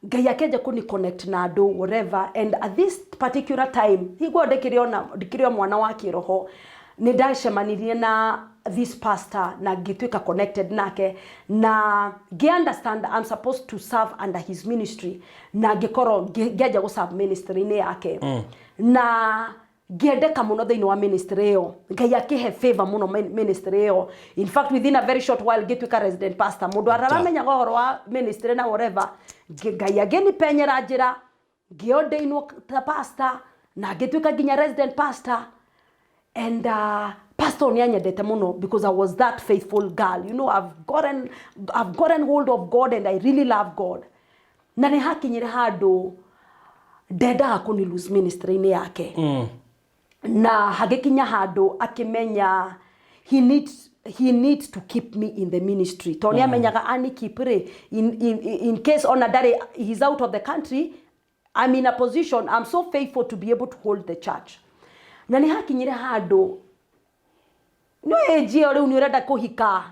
Ngai akĩanjia kũni connect na andũ, whatever. And at this particular time, higuo ndĩkĩrĩ ona ndĩkĩrĩ o mwana wa kĩroho, nĩ ndacemanirie na this pastor na ngĩtuĩka connected nake, na ngĩ understand I'm supposed to serve under his ministry, na ngĩkorwo ngĩanjia gũ serve ministry-inĩ yake, na ngĩendeka mũno thĩinĩ wa ministry ĩyo. Ngai akĩhe favor mũno ministry ĩyo. In fact, within a very short while ngĩtuĩka resident pastor. Mũndũ araramenyaga ũhoro wa ministry na whatever, Ngai agĩnipenyera njĩra, ngĩordainwo ta pastor na ngĩtuĩka nginya resident pastor. And pastor nĩ anyendete mũno because I was that faithful girl. I've gotten hold of God and I really love God. Na nĩ hakinyire handũ ndendaga kũni lose ministry-inĩ yake, na hagĩkinya handũ akĩmenya he needs to keep me in the ministry, tondũ nĩ amenyaga ani keep rĩ, in case ona ndarĩ, he's out of the country, I'm in a position, I'm so faithful to be able to hold the church. Na nĩ hakinyire handũ no age ĩyo rĩu nĩ ũrenda kũhika,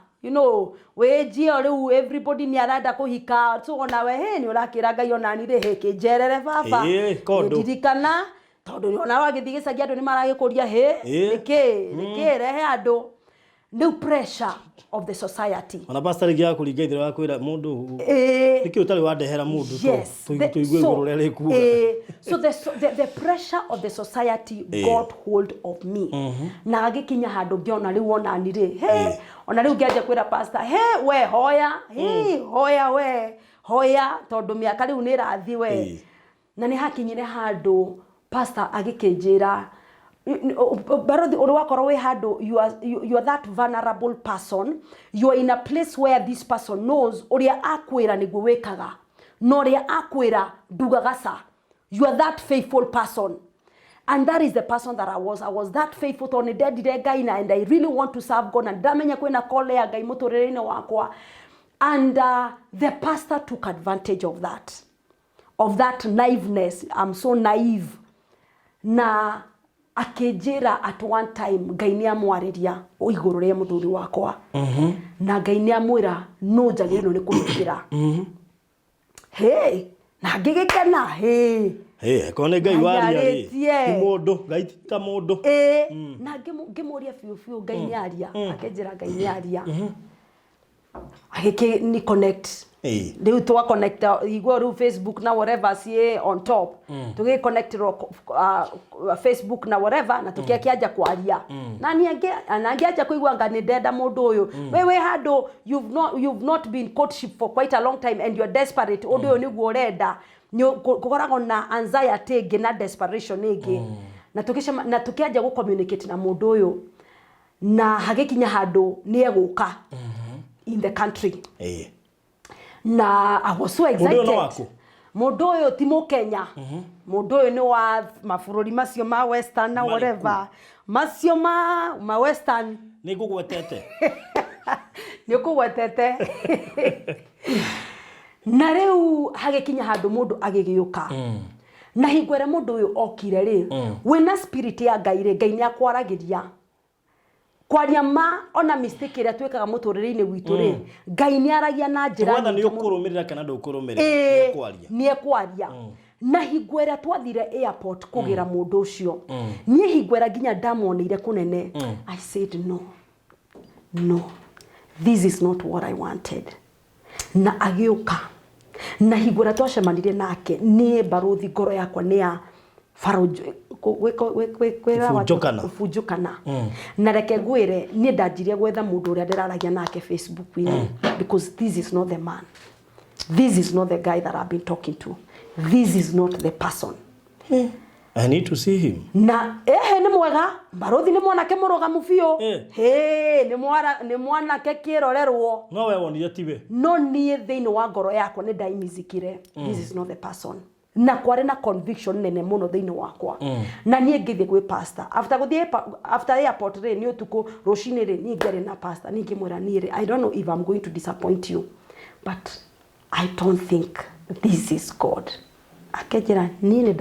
wĩ age ĩyo rĩu everybody nĩ arenda kũhika. So onawe he nĩ ũrakĩra Ngai onani rĩ, hĩ kĩnjerere baba. Ĩĩ, kondo. Ndirikana tondũ ona wagĩthiĩ gĩcagi andũ nĩ maragĩkũria hĩ. Nĩkĩ nĩkĩ rehe andũ rĩu, pressure of the society. Ona pastor rĩngĩ yakũringa ithero ya kwĩra mũndũ, nĩkĩ ũtarĩ wandehera mũndũ? Tũigue igũrũ rĩrĩa rĩkuga. So the pressure of the society got hold of me, na agĩkinya handũ ngĩona rĩu onani rĩ, he ona rĩu ngĩanjia kwĩra pastor, he we hoya, he hoya, we hoya, tondũ mĩaka rĩu nĩ ĩrathiĩ we. Na nĩ hakinyire handũ pastor agĩkĩnjĩra, barothi ũrĩ wakorwo wĩ handũ you are that vulnerable person. You are in a place where this person knows ũrĩa akwĩra nĩguo wĩkaga, na ũrĩa akwĩra ndugaga ca. You are that faithful person, and that is the person that I was. I was that faithful tondũ nĩ ndendire Ngai na and I really want to serve God, na ndamenya kwĩna call ya Ngai mũtũrĩre-inĩ wakwa. And the pastor took advantage of that naiveness. I'm so naive. Na akĩnjĩra at one time Ngai nĩ amwarĩria igũrũ rĩa mũthuri wakwa, na Ngai nĩ amwĩra no njagĩrĩirwo nĩ kũhikĩra. Hey, na ngĩgĩkena hey. Ĩ, akorwo nĩ Ngai waria rĩ, Arĩtie. ti mũndũ, Ngai ti ta mũndũ. Ĩĩ, na ngĩmũria biũ biũ, Ngai nĩ aria? Akĩnjĩra Ngai nĩ aria. Agĩkĩ ni connect. Rĩu twa connect igua rĩu Facebook na whatever ciĩ on top, tũgĩ connect Facebook na whatever, na tũkĩakĩanja kwaria na niĩ na ngĩanja kũigua nga nĩ ndenda mũndũ ũyũ. We wĩ handũ you've not been courtship for quite a long time and you're desperate, ũndũ ũyũ nĩguo ũrenda. Kũkoragwo na anxiety ĩngĩ na desperation ĩngĩ, na tũgĩcema na tũkĩanjia gũ communicate na mũndũ ũyũ, na hagĩkinya handũ nĩ egũka in the country. Na I was so Mũndũ ũyũ excited. nĩ waku? Mũndũ ũyũ ti Mũkenya. Mũndũ ũyũ nĩ wa mabũrũri macio ma western na Marĩkũ? whatever, macio ma western. Nĩ ngũgwetete. Nĩ ũkũgwetete. Na rĩu hagĩkinya handũ mũndũ agĩgĩũka, na hingo ĩrĩa mũndũ ũyũ okire rĩ, wĩna spirit ya Ngai rĩ, Ngai nĩ akwaragĩria. Kwaria ma, ona mistake ĩrĩa twĩkaga mũtũrĩre-inĩ witũ rĩ, Ngai nĩ aragia na njĩra whether nĩ nyingĩ mũno. ũkũrũmĩrĩra kana ndũkũrũmĩrĩra, Ĩĩ, nĩ ekwaria. Nĩ ekwaria. Na hingo ĩrĩa twathire airport kũgĩra mũndũ ũcio, niĩ hingo ĩrĩa nginya ndamuoneire kũnene, I said, "No, no, this is not what I wanted." Na agĩũka, na hingo ĩrĩa twacemanirie nake, niĩ barũthi, ngoro yakwa nĩ ya Kũbunjũkana. Kũbunjũkana. Na reke ngwĩre, niĩ ndanjirie gwetha mũndũ ũrĩa ndĩraragia nake Facebook-inĩ, because this is not the man, this is not the guy that I've been talking to, this is not the person. I need to see him. Na ehe, nĩ mwega barũthi, nĩ mwanake mũrũgamu biũ. Hĩ, nĩ mwanake kĩrorerwo. No we wonire tiwe. No niĩ thĩinĩ wa ngoro yakwa nĩ ndaimizikire, this is not the person, na kwarĩ na conviction nene mũno thĩinĩ wakwa. Na niĩ ngĩthiĩ gwĩ pastor after gũthiĩ after airport rĩ, nĩ ũtukũ, rũcinĩ rĩ, niĩ ngĩaria na pastor, niĩ ngĩmwĩra, "Niĩ rĩ, I don't know if I'm going to disappoint you, but I don't think this is God." Akĩnjĩra, "Niĩ nĩ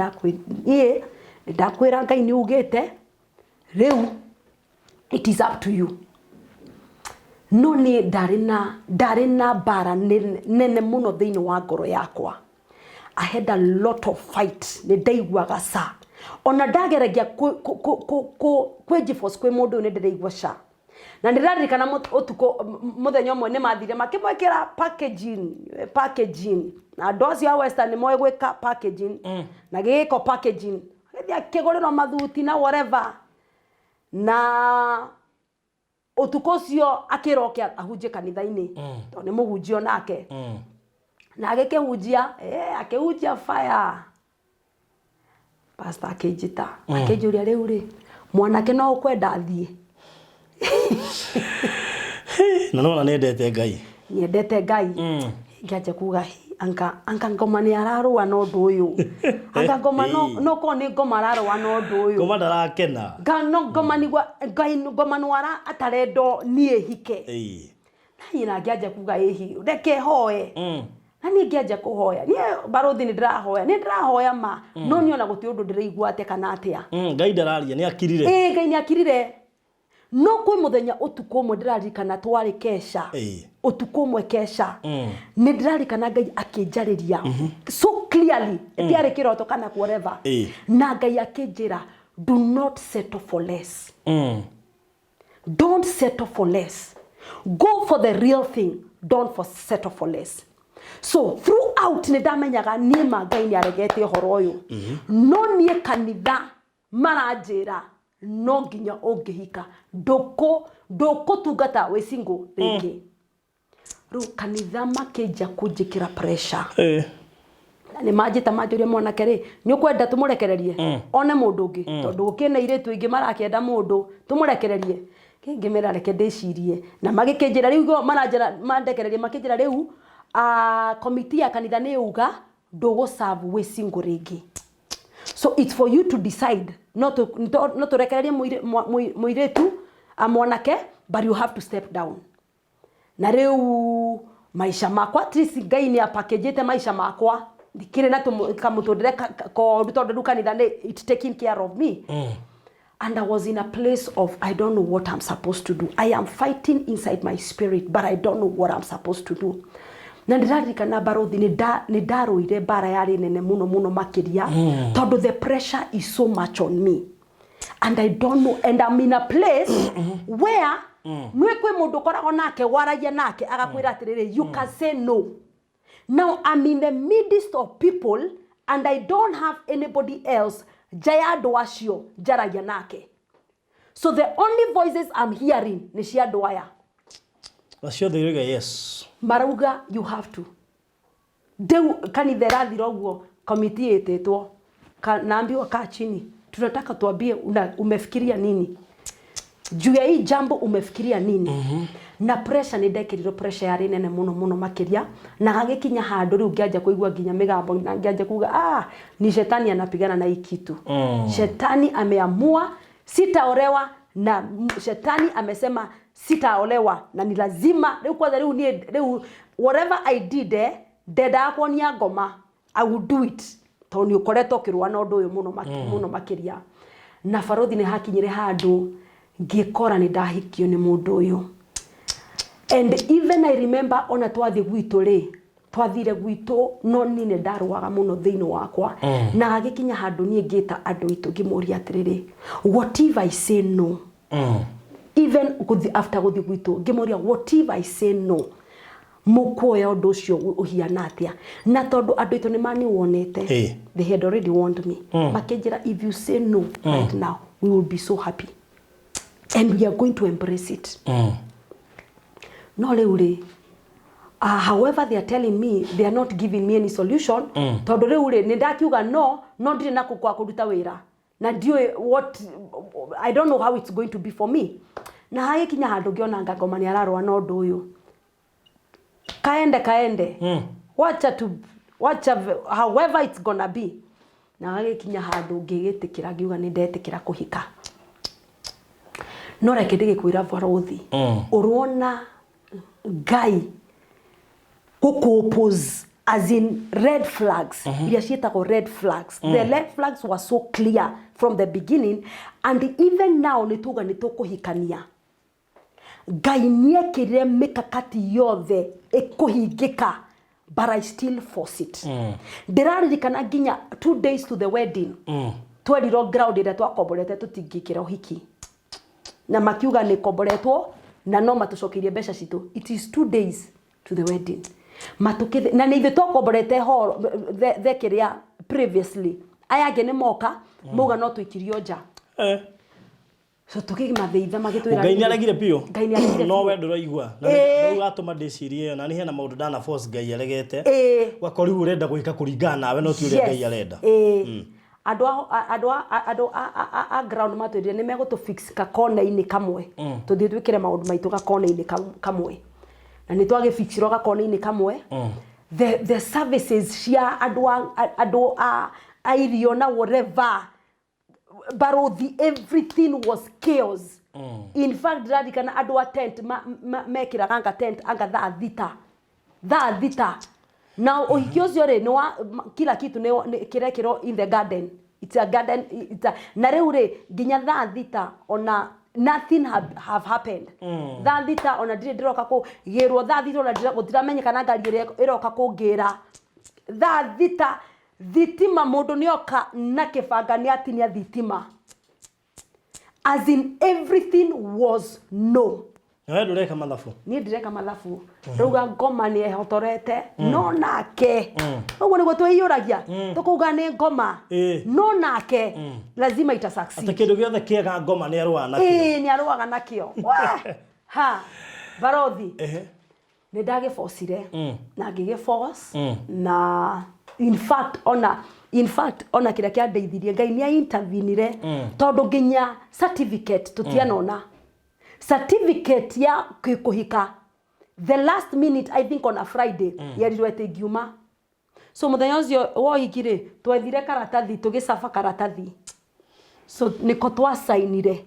ndakwĩra Ngai nĩ ugĩte, rĩu it is up to you." No niĩ ndarĩ na mbara nene mũno thĩinĩ wa ngoro yakwa. I had a lot of fight. Nĩ ndaiguaga ca ona ndageragia kwĩnjiforce kwĩ mũndũ ũyũ, nĩ ndĩraigua ca. Na ndĩraririkana ũtukũ mũthenya ũmwe nĩ mathire makĩmwĩkĩra packaging, na andũ acio a Western nĩ moĩ gwĩka packaging, na gĩgĩko packaging, agĩthiĩ akĩgũrĩrwo mathuti na whatever. Na ũtukũ ũcio akĩroke ahunjie kanitha-inĩ, tondũ nĩ mũhunjia nake. Na agĩkĩhunjia, akĩhunjia fire. Pastor akĩnjĩta, akĩnjũria, "Rĩu rĩ, mwanake no ũkwenda athiĩ?" Na nona nĩendete Ngai. Nyendete Ngai. Ngĩanjia kuga, "Hi, anga ngoma nĩ ararũa na ũndũ ũyũ, anga ngoma no korwo nĩ ngoma ararũa na ũndũ ũyũ." Ngoma ndarakena. No ngoma nigua Ngai, ngoma no ara atarendo niĩ hike. Na niĩ na ngĩanjia kuga, "Ĩhi, reke hoe." Na niĩ ngĩanjia kũhoya. Niĩ barũthi nĩ ndĩrahoya, nĩ ndĩrahoya ma, no niĩ ona gũtirĩ ũndũ ndĩraigua atĩa kana atĩa. Ngai ndararia, nĩ akirire. Ĩĩ, Ngai nĩ akirire. No kwĩ mũthenya ũtukũ ũmwe ndĩraririkana twarĩ kesha. Ũtukũ ũmwe kesha, nĩ ndĩraririkana Ngai akĩnjarĩria so clearly, ĩtiarĩ kĩroto kana whatever. Na Ngai akĩnjĩra, "Do not settle for less. Don't settle for less. Go for the real thing. Don't for settle for less." So throughout nĩ ndamenyaga niĩ ma Ngai nĩ aregete ũhoro ũyũ, no niĩ kanitha maranjĩra no nginya ũngĩhika, ndũkũtungata wĩ single rĩngĩ. Rĩu kanitha makĩnjia kũnjĩkĩra pressure. Na nĩ manjĩta, manjũria, "Mwanake rĩ, nĩ ũkwenda tũmũrekererie one mũndũ ũngĩ? Tondũ gũkĩna airĩtu aingĩ marakĩenda mũndũ, tũmũrekererie?" Ngĩmera reke ndĩcirie. Na magĩkĩnjĩra rĩu maranjĩra mandekererie, makĩnjĩra rĩu komiti ya kanitha nĩ yuga ndũgũ serve wĩ single rĩngĩ, so it's for you to decide. No tũrekererie mũirĩtu, mwanake, but you have to step down. Na rĩu maisha makwa, at least Ngai nĩ apakĩnjĩte maisha makwa, ndikĩrĩ na kamũtũrĩre koru, tondũ rĩu kanitha nĩ it taking care of me. And I was in a place of, I don't know what I'm supposed to do. I am fighting inside my spirit, but I don't know what I'm supposed to do. Na ndĩraririkana barũthi, nĩ ndarũire mbara yarĩ nene mũno mũno makĩria, tondũ the pressure is so much on me and I don't know, and I'm in a place where nĩ kwĩ mũndũ ũkoragwo nake, waragia nake, agakwĩra atĩrĩrĩ, "You can say no." Now I'm in the midst of people and I don't have anybody else nja ya andũ acio njaragia nake, so the only voices I'm hearing nĩ cia andũ aya. Acio othe irauga yes. Marauga you have to. Rĩu kanitha ĩrathira ũguo, komiti ĩtĩtwo. Naambiwa, "Kaa chini, tunataka tuambie umefikiria nini juu ya hii jambo, umefikiria nini?" Na pressure, nĩ ndekĩrirwo pressure yarĩ nene mũno mũno makĩria, na gagĩkinya handũ rĩu ngĩanjia kũigua nginya mĩgambo, na ngĩanjia kuga, "Ah, ni shetani anapigana na hii kitu. Shetani ameamua sitaolewa, na shetani amesema sitaolewa na ni lazima." Rĩu kwanza rĩu niĩ rĩu whatever I did, ndendaga kuonia ngoma I will do it, tondũ nĩ ũkoretwo ũkĩrũa na ũndũ ũyũ mũno mũno makĩria. Na barothi, nĩ hakinyire handũ Ngĩkora nĩ ndahikio nĩ mũndũ ũyũ. And even I remember ona twathiĩ gwitũ rĩ, twathire gwitũ no niĩ nĩ ndarũaga mũno thĩinĩ wakwa. Na gagĩkinya handũ niĩ ngĩta andũ aitũ ngĩmoria atĩrĩrĩ, what if I say no? Even gũthi after gũthiĩ gwitũ ngĩmoria, what if I say no? Mũkuoya ũndũ ũcio ũhiana atĩa? Na tondũ andũ aitũ nĩ maniwonete, they had already warned me. Makĩnjĩra, if you say no right now, we will be so happy and we are going to embrace it. No rĩu rĩ, however they are telling me, they are not giving me any solution, tondũ rĩu rĩ, nĩ ndakiuga no, no ndirĩ na kwa kũruta wĩra na ndiũĩ what, I don't know how it's going to be for me. Na hagĩkinya handũ ngĩona ngangoma nĩ ararũa na ũndũ ũyũ, kaende kaende, wacha tu, wacha however it's gonna be. Na gagĩkinya handũ ngĩgĩtĩkĩra, ngiuga nĩ ndetĩkĩra kũhika. No reke ndĩgĩkwĩra, barothi, ũrona Ngai gũkũ as in red flags, iria ciĩtagwo red flags. The red flags were so clear from the beginning, and even now nĩ tuga nĩ tũkũhikania, Ngai nĩekĩrire mĩkakati yothe ĩkũhingĩka, but I still force it. Ndĩraririkana nginya 2 days to the wedding, twerirwo ground ĩrĩa twakomborete tũtingĩkĩra ũhiki, na makiuga nĩ komboretwo na no matũcokeirie mbeca citũ. It is 2 days to the wedding, matũkĩthĩ na nĩ ithuĩ twakomborete hall the kĩrĩa previously. Aya angĩ nĩ moka mauga no tũikirio nja. So tũkĩmathĩitha, magĩtwĩra Ngai nĩ aregire biũ. Ngai nĩ aregire No biũ. we ndũraigua na rĩu gatũma ndĩcirie ĩyo na nĩ hena maũndũ ndana force Ngai aregete. Ũgakorwo rĩu ũrenda gwĩka kũringana nawe no ti ũrĩa Ngai arenda. Ĩĩ. Andũ a ground matwĩrire nĩ megũtũ fix gakona-inĩ kamwe, tũthiĩ twĩkĩre maũndũ maitũ gakona-inĩ kamwe, na nĩ twagĩfixirwo gakona-inĩ kamwe. The services cia andũ a irio na whatever, barothi, everything was chaos. In fact, ndirarikana andũ a tent mekĩraga anga tent anga thaa 6, thaa 6, na ũhiki ũcio rĩ, nĩ wa kila kitu nĩ kĩrekĩrwo in the garden. It's a garden, na rĩu rĩ, nginya thaa 6 ona nothing have happened. Thaa 6 ona ndirĩ ndĩroka kũgĩrwo, thaa 6 ona gũtiramenyekana ngari ĩrĩa ĩroka kũngĩra. Thaa 6 thitima, mũndũ nĩoka na kĩbanga nĩ atinia thitima. As in, everything was no. Na we ndũreka mathabu. Niĩ ndireka mathabu. Rauga ngoma nĩ ehotorete, no nake ũguo nĩguo twĩiyũragia, tũkauga nĩ ngoma, no nake lazima ita succeed. Atĩ kĩndũ gĩothe kĩega ngoma nĩ arũaga nakĩo. Ĩĩ, nĩ arũaga nakĩo. Wah! Ha, barothi, nĩ ndagĩbocire na ngĩgĩforce, na in fact ona kĩrĩa kĩandeithirie, Ngai nĩ intervenire, tondũ nginya certificate tũtianona certificate ya kũhika. The last minute, I think on a Friday, yerirwo atĩ ingiuma. So mũthenya ũcio wa ũhiki rĩ, twethire karatathi, tũgĩcaba karatathi, so nĩko twacainire.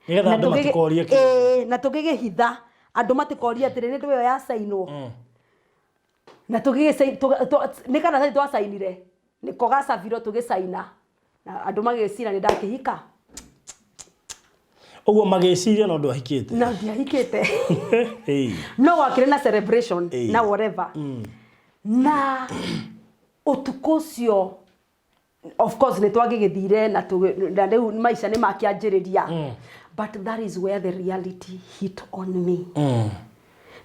Nĩgetha andũ matikorie kĩũria. Ĩĩ, na tũgĩgĩhitha andũ matikorie atĩrĩ, nĩ ndũ ĩyo yacainwo na tũgĩgĩcai nĩ karatathi twacainire, nĩko gacabirwo, tũgĩcaina na andũ magĩcira nĩ ndakĩhika. Ũguo magĩciria no ndwahikĩte. Na ndiahikĩte. No gwakĩrĩ na celebration na whatever. Na ũtukũ ũcio, of course, nĩ twagĩgĩthire na na rĩu maica nĩ makĩanjĩrĩria, but that is where the reality hit on me.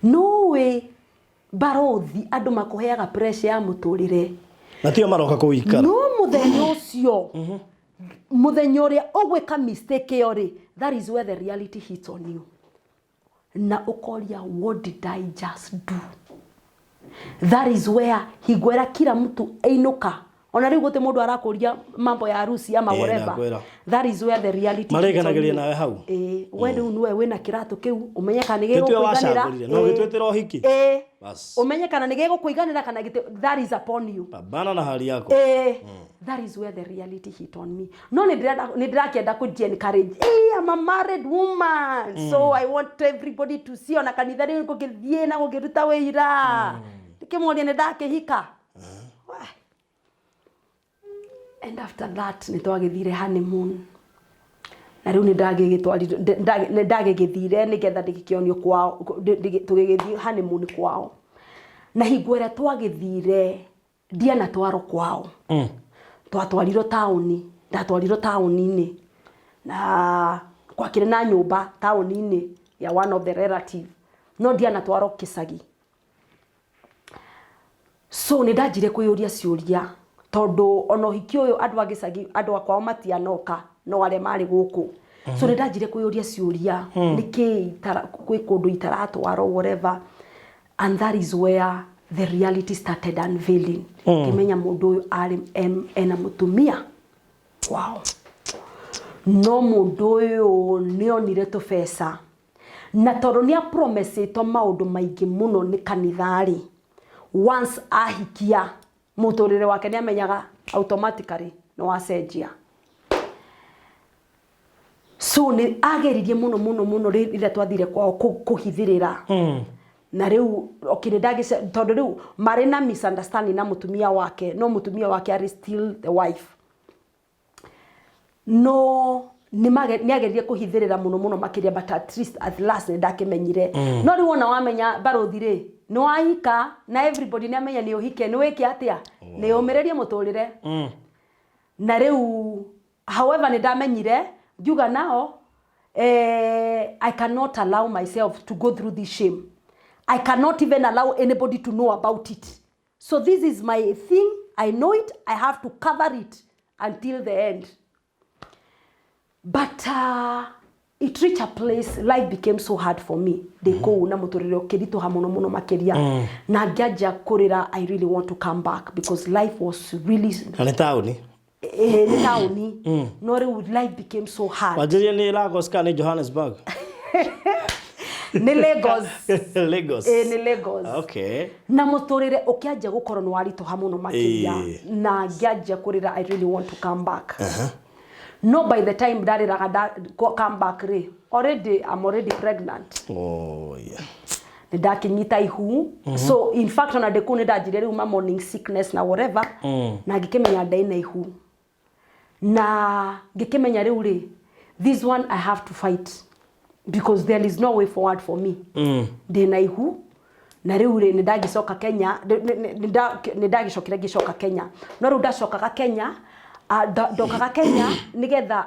No wĩ barothi, andũ makũheaga pressure ya mũtũrĩre. Na tio maroka kũikara. No mũthenya ũcio, mũthenya ũrĩa ũgwĩka mistake ĩyo rĩ, that is where the reality hits on you na ũkoria, "What did I just do?" That is where hingo ĩrĩa kila mtu ainũka, ona rĩu gũtĩ mũndũ arakũria mambo ya harusi ama whatever. Nakwĩra. That is where the reality hits on Marĩkanagĩria you. Nawe hau. Ĩĩ, we rĩu nĩwe wĩna kĩratũ kĩu, ũmenye kana nĩ Gĩtue gĩgũkũiganĩra. wacagũrire, no gĩtwĩtĩra ũhiki. Ĩĩ. Bas. Ũmenye kana nĩ gĩgũkũiganĩra kana gĩtĩ, that is upon you. Pambana na hali yako. That is where the reality hit on me. No nĩ ndĩrakĩenda kũ encourage, hey, I'm a married woman, so I want everybody to see, ona kanitha rĩu ngũgĩthiĩ na gũkĩruta wĩira, ndĩkĩmoria nĩ ndakĩhika. Wah. And after that nĩ twagĩthire honeymoon. Na rĩu nĩ ndagĩgĩthire nĩgetha ndĩgĩkĩonio kwao, tũgĩgĩthiĩ honeymoon kwao. Na hingo ĩrĩa twagĩthire, ndianatwarwo kwao. Twatwarirwo taũni, ndatwarirwo taũni-inĩ, na gwakĩrĩ na nyũmba taũni-inĩ ya one of the relative, no ndianatwarwo kĩcagi. So nĩ ndanjire kwĩyũria ciũria, tondũ ona ũhiki ũyũ andũ a gĩcagi, andũ a kwao matianoka, no arĩa marĩ gũkũ. So nĩ ndanjire kwĩyũria ciũria, nĩkĩ kwĩ kũndũ itaratwarwo, whatever. And that is where the reality started unveiling. Ngĩmenya mũndũ ũyũ arĩ ena mũtumia kwao, no mũndũ ũyũ nĩ onire tũbeca, na tondũ nĩ apromesĩtwo maũndũ maingĩ mũno nĩ kanitha rĩ, once ahikia, mũtũrĩre wake nĩ amenyaga automatically nĩ wacenjia. So nĩ ageririe mũno mũno mũno rĩrĩa twathire kwao kũhithĩrĩra. Na rĩu, okay, nĩ ndagĩce tondũ rĩu marĩ na misunderstanding na mũtumia wake, no mũtumia wake arĩ still the wife, no nĩ ageririe kũhithĩrĩra mũno mũno makĩria, but at least at last nĩ ndakĩmenyire. No rĩu wona wamenya, barũthi rĩ, nĩ wahika na everybody nĩ amenya nĩ ũhike, nĩ wĩke atĩa? Nĩ ũmĩrĩrie mũtũrĩre. Na rĩu, however, nĩ ndamenyire, ngiuga nao, I cannot allow myself to go through this shame. I cannot even allow anybody to know about it. So this is my thing. I know it. I have to cover it until the end. But it reached a place life became so hard for me ndĩ kũu, na mũtũrĩre ũkĩritũha mũno mũno makĩria, na ngĩanjia kũrĩra, "I really want to come back," because life was really Na nĩ taũni? Ĩĩ, nĩ taũni, no rĩu life became so hard. Wanjĩrĩrie nĩ Lagos kana nĩ Johannesburg? Nĩ Lagos. Lagos. Ĩĩ, nĩ Lagos. Na mũtũrĩre ũkĩanjia gũkorwo nĩ waritũha mũno makĩria, na ngĩanjia kũrĩra, "I really want to come back." No by the time ndarĩraga come back rĩ, already I'm already pregnant. Oh, yeah. Nĩ ndakinyita ihu. So in fact, ona ndĩ kũu nĩ ndanjirie rĩu ma morning sickness na whatever, na ngĩkĩmenya ndaina ihu, na ngĩkĩmenya rĩu rĩ, this one I have to fight because there is no way forward for me. Ndĩna ihu, na rĩu rĩ, nĩ ndagĩcoka Kenya, nĩ ndagĩcokire ngĩcoka Kenya. No rĩu ndacokaga Kenya, ndokaga Kenya nĩgetha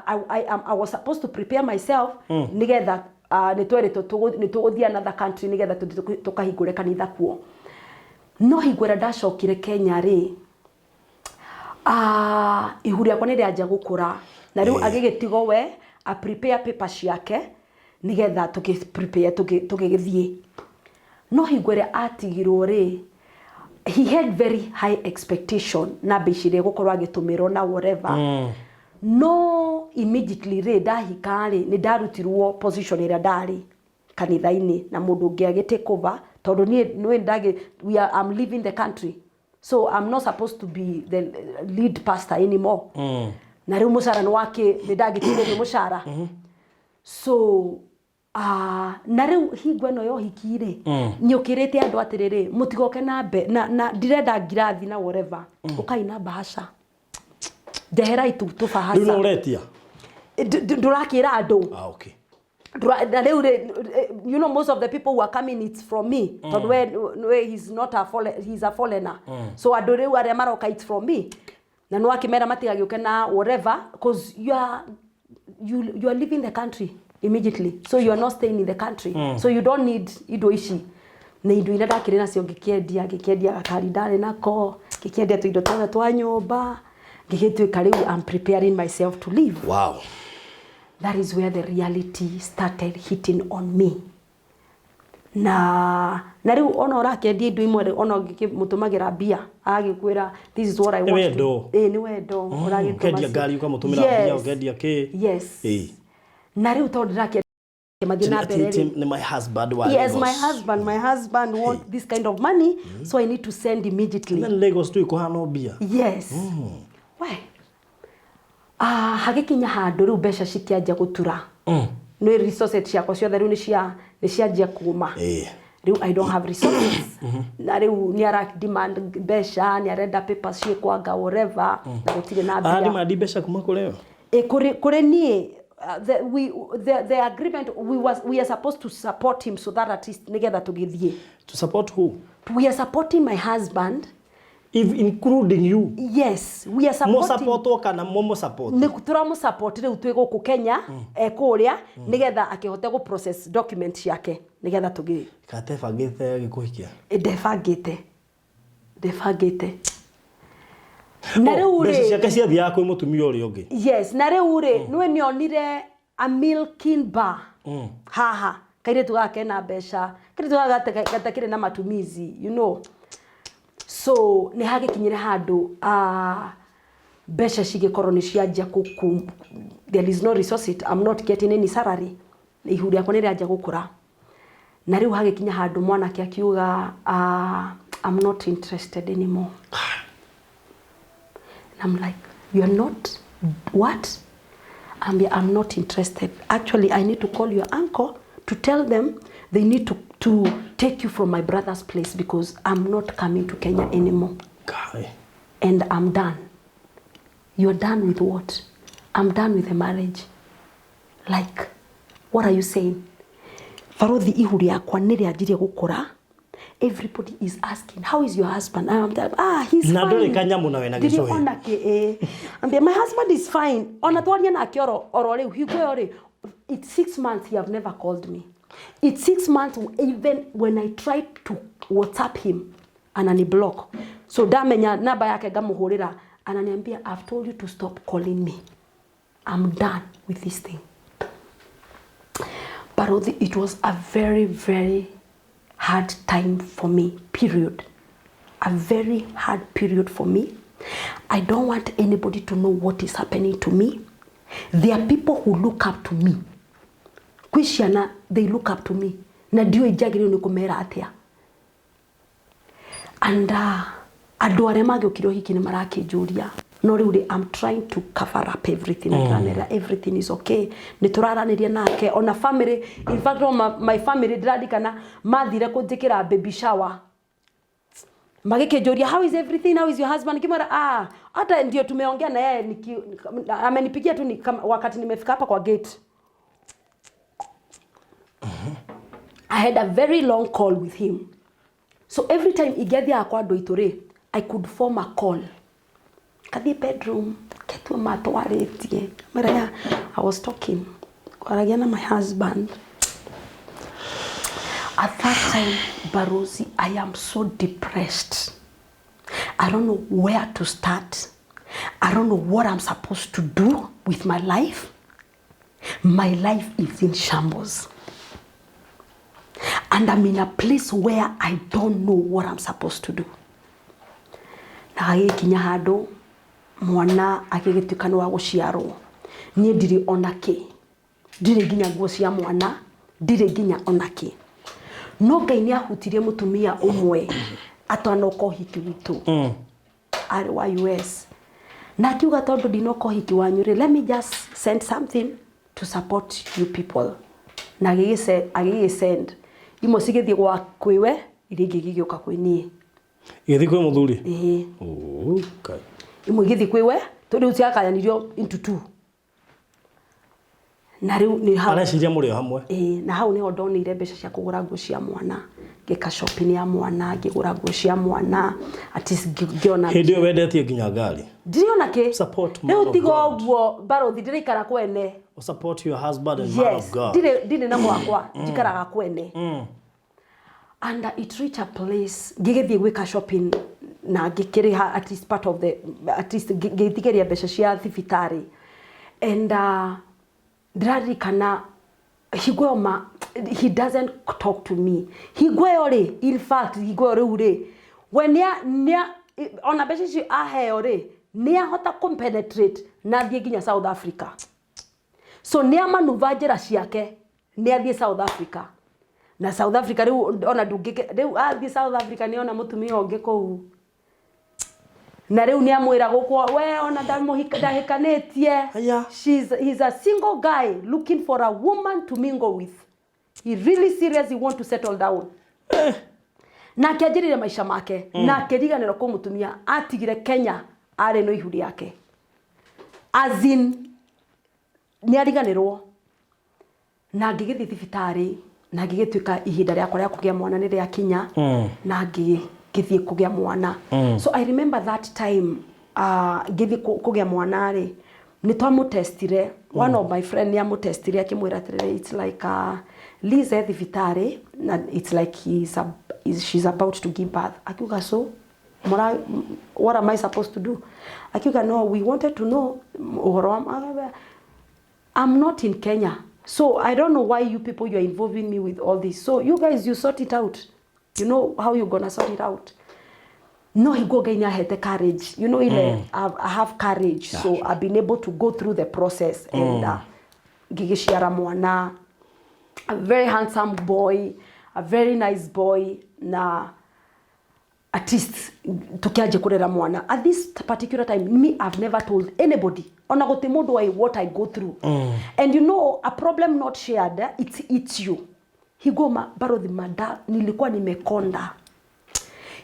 I was supposed to prepare myself nĩgetha nĩ twerĩtwo nĩ tũgũthiĩ another country nĩgetha tũthiĩ tũkahingũre kanitha kuo. No hingo ĩrĩa ndacokire Kenya rĩ, ihu rĩakwa nĩ rĩanjia gũkũra, na rĩu agĩgĩtigwo we a prepare paper ciake nĩgetha tũgĩ prepare tũgĩgĩthiĩ. No hingo ĩrĩa atigirwo rĩ, he had very high expectation na mbeca iria egũkorwo agĩtũmĩrwo na whatever. No immediately rĩ, ndahika rĩ, nĩ ndarutirwo position ĩrĩa ndarĩ kanitha-inĩ, na mũndũ ũngĩ agĩ take over, tondũ niĩ nĩ ndagĩ we are, I'm leaving the country, so I'm not supposed to be the lead pastor anymore. Na rĩu mũcara nĩ wakĩ, nĩ ndagĩtigwo nĩ mũcara. So na rĩu hingo ĩno ya ũhiki rĩ, nĩ ũkĩrĩte andũ atĩrĩrĩ, mũtigoke na mbe na ndirenda ngirathi na whatever, ũkai na bahasha, ndeherai tu Rĩu tũbahaca. No ũretia? Ndũrakĩra andũ. Ah, okay. Na rĩu rĩ, most of the people who are coming, it's from me, tondũ we he's not a foreign, he's a foreigner. So andũ rĩu arĩa maroka, it's from me, na nĩ wakĩmera matigagĩũke na whatever, cause you are leaving the country immediately, so you are not staying in the country, so you don't need indo ici. Na indo iria ndakĩrĩ nacio ngĩkĩendia, ngĩkĩendia gakari ndarĩ nako, ngĩkĩendia tũindo tuothe twa nyũmba, ngĩgĩtuĩka rĩu I'm preparing myself to leave. That is where the reality started hitting on me. Na rĩu ona ũrakĩendia indo imwe rĩ, ona ũngĩkĩmũtũmagĩra mbia, agagĩkwĩra, "This is what I Nĩ want." wendo. Ĩĩ, nĩ wendo. Ũragĩtũma. Ũkendia ngari, ũkamũtũmĩra mbia, ũkendia kĩ. Yes. Na rĩu tondũ ndĩrakĩendia mathiĩ na mbere rĩ, Nĩ my husband wa yes, my Lagos. husband, my husband want this kind of money, so I need to send immediately. Then Lagos tu ikuhana mbia. Yes. We, hagĩkinya handũ rĩu mbeca cikĩanjia gũtura. Nĩ resources ciakwa ciothe rĩu nĩ cianjia kuma. Rĩu I don't have resources, na rĩu nĩ ara demand mbeca, nĩ arenda papers ciĩkwanga, whatever, na gũtirĩ na mbia. Demand mbeca kuma kũrĩ we? Ĩ, kũrĩ niĩ. the agreement we are supposed to support him so that at least nigetha tugithie. To support who? We are supporting my husband. If including you? Yes, we are Mo supporting. Support kana mo support? Nĩ tũramũ support rĩu twĩ gũkũ Kenya, ekũrĩa nĩgetha akĩhote gũ process document ciake nĩgetha tũgĩ. Katebangĩte gĩkũhikia? Ndebangĩte na rĩu Mbeca rĩ ciake ciathiaga kwĩ mũtumia ũrĩa ũngĩ? Yes, na rĩu rĩ, nĩwe nĩonire a milking bar haha, kairĩtu gaka kena mbeca, kairĩtu gaka gatakĩrĩ na matumizi. So nĩ hagĩkinyire handũ mbeca cigĩkorwo nĩ cianjia kũku, there is no resource, I'm not getting any salary, ihu rĩakwa nĩ rĩanjia gũkũra, na rĩu hagĩkinya handũ mwanake akiuga, "I'm not interested anymore." And I'm like, "You're not what?" I'm not interested. Actually, I need to call your uncle to tell them they need to take you from my brother's place because I'm not coming to Kenya anymore. Kai. And I'm done. You're done with what? I'm done with the marriage. Like, what are you saying? Barothi, ihu rĩakwa nĩ rĩanjirie gũkũra. Everybody is asking, "How is your husband?" And I'm like, "Ah, he's Na fine." ndũrĩ kanyamũ na wĩna Ndirĩ gĩcũhĩ. ona kĩ, ĩ. Ambia, "My husband is fine." Ona twaria nake oro rĩu hingo ĩyo rĩ, it's 6 months he have never called me. It's 6 months, even when I tried to WhatsApp him, anani block. So ndamenya namba yake ngamũhũrĩra, ananiambia, "I've told you to stop calling me. I'm done with this thing." But it was a very, very hard time for me, period. A very hard period for me. I don't want anybody to know what is happening to me. There are people who look up to me. Kwĩ ciana, they look up to me. Na ndiũĩ njagĩrĩirwo nĩ kũmera atĩa. And andũ arĩa magĩũkire ũhiki nĩ marakĩnjũria, no rĩu rĩ, I'm trying to cover up everything. Ndĩramera everything is okay, nĩ tũraranĩria nake, ona family. In fact, all my family, ndĩrarikana mathire kũnjĩkĩra baby shower, magĩkĩnjũria, "How is everything? How is your husband?" Nikimwera, "Ah, hata ndio tumeongea na yeye, amenipigia tu wakati nimefika hapa kwa gate." I had a very long call with him. So every time ingĩathiaga kwa andũ aitũ rĩ, I could form a call, kathiĩ bedroom ketue matwarĩtie mera ya I was talking, kwaragia na my husband at that time. Barozi, I am so depressed. I don't know where to start. I don't know what I'm supposed to do with my life. My life is in shambles and I'm in a place where I don't know what I'm supposed to do. Na hagĩkinya handũ mwana agĩgĩtuĩka nĩ wa gũciarwo, niĩ ndirĩ ona kĩ, ndirĩ nginya nguo cia mwana, ndirĩ nginya ona kĩ. No Ngai nĩ ahutirie mũtumia ũmwe atanoka ũhiki witũ, arĩ wa US, na akiuga, "Tondũ ndinoka ũhiki wanyu rĩ, let me just send something to support you people." Na agĩgĩsend imwe cigĩthiĩ gwa kwĩwe, iria ingĩ igĩgĩũka kwĩ niĩ. Gĩthiĩ kwĩ mũthuri? Ĩĩ. Oh, Ngai. Imwe igĩthiĩ kwĩwe, tondũ rĩu ciakayanirio into two, na rĩu nĩ hau. Areciria mũrĩ o hamwe. Ĩĩ, na hau nĩho ndonire mbeca cia kũgũra nguo cia mwana, ngĩka shopping ya mwana, ngĩgũra nguo cia mwana, at least ngĩona. Hĩndĩ ĩyo wendetie nginya ngari? Ndiriona kĩ. Support man Rĩu of tiga God. ũguo, barothi, ndĩraikara kwene. Support your husband and man of Yes. God. Ndirĩ na gwakwa, njikaraga kwene. And it reached a place ngĩgĩthiĩ gwĩka shopping na ngĩkĩrĩha at least part of the, at least ngĩtigĩria mbeca cia thibitarĩ. And ndĩraririkana hingo ĩyo ma he doesn't talk to me hingo ĩyo rĩ. In fact, hingo ĩyo rĩu rĩ, we nĩa ona mbeca icio aheo rĩ, nĩ ahota kũmpenetrate na athiĩ nginya South Africa. So nĩ amanuva njĩra ciake, nĩ athiĩ South Africa, na South Africa rĩu ona ndũngĩke. Rĩu athiĩ South Africa, nĩ ona mũtumia ũngĩ kũu, na rĩu nĩ amwĩra gũkũ we ona ndahikanĩtie. Aya. He's a single guy looking for a woman to mingle with. He really serious, he want to settle down. Na akĩanjĩrĩria maica make na akĩriganĩrwo kũ mũtumia atigire Kenya arĩ no ihu rĩake, as in Nĩ ariganĩrwo na ngĩgĩthiĩ thibitarĩ na ngĩgĩtuĩka ihinda rĩakwa rĩa kũgĩa mwana nĩ rĩakinya na ngĩgĩthiĩ kũgĩa mwana. So I remember that time, ngĩthiĩ kũgĩa mwana rĩ, nĩ twamũtestire. One of my friend nĩ amũtestire, akĩmwĩra atĩrĩrĩ, "It's like Liz e thibitarĩ na it's like she's about to give birth." Akiuga, "So mora, what am I supposed to do?" Akiuga, "No, we wanted to know ũhoro wa." "I'm not in Kenya. So I don't know why you people, you are involving me with all this. So you guys, you sort it out. You know how you're gonna sort it out." No hingo Ngai nĩahete courage. You know ile I have courage. So I've been able to go through the process and ngĩgĩciara mwana. A very handsome boy, a very nice boy, na at least tukianjia kurera mwana. At this particular time, me, I've never told anybody, ona guti mundu wa what I go through. And you know, a problem not shared, it eats you. Higo ma barothi mada nilikuwa nimekonda.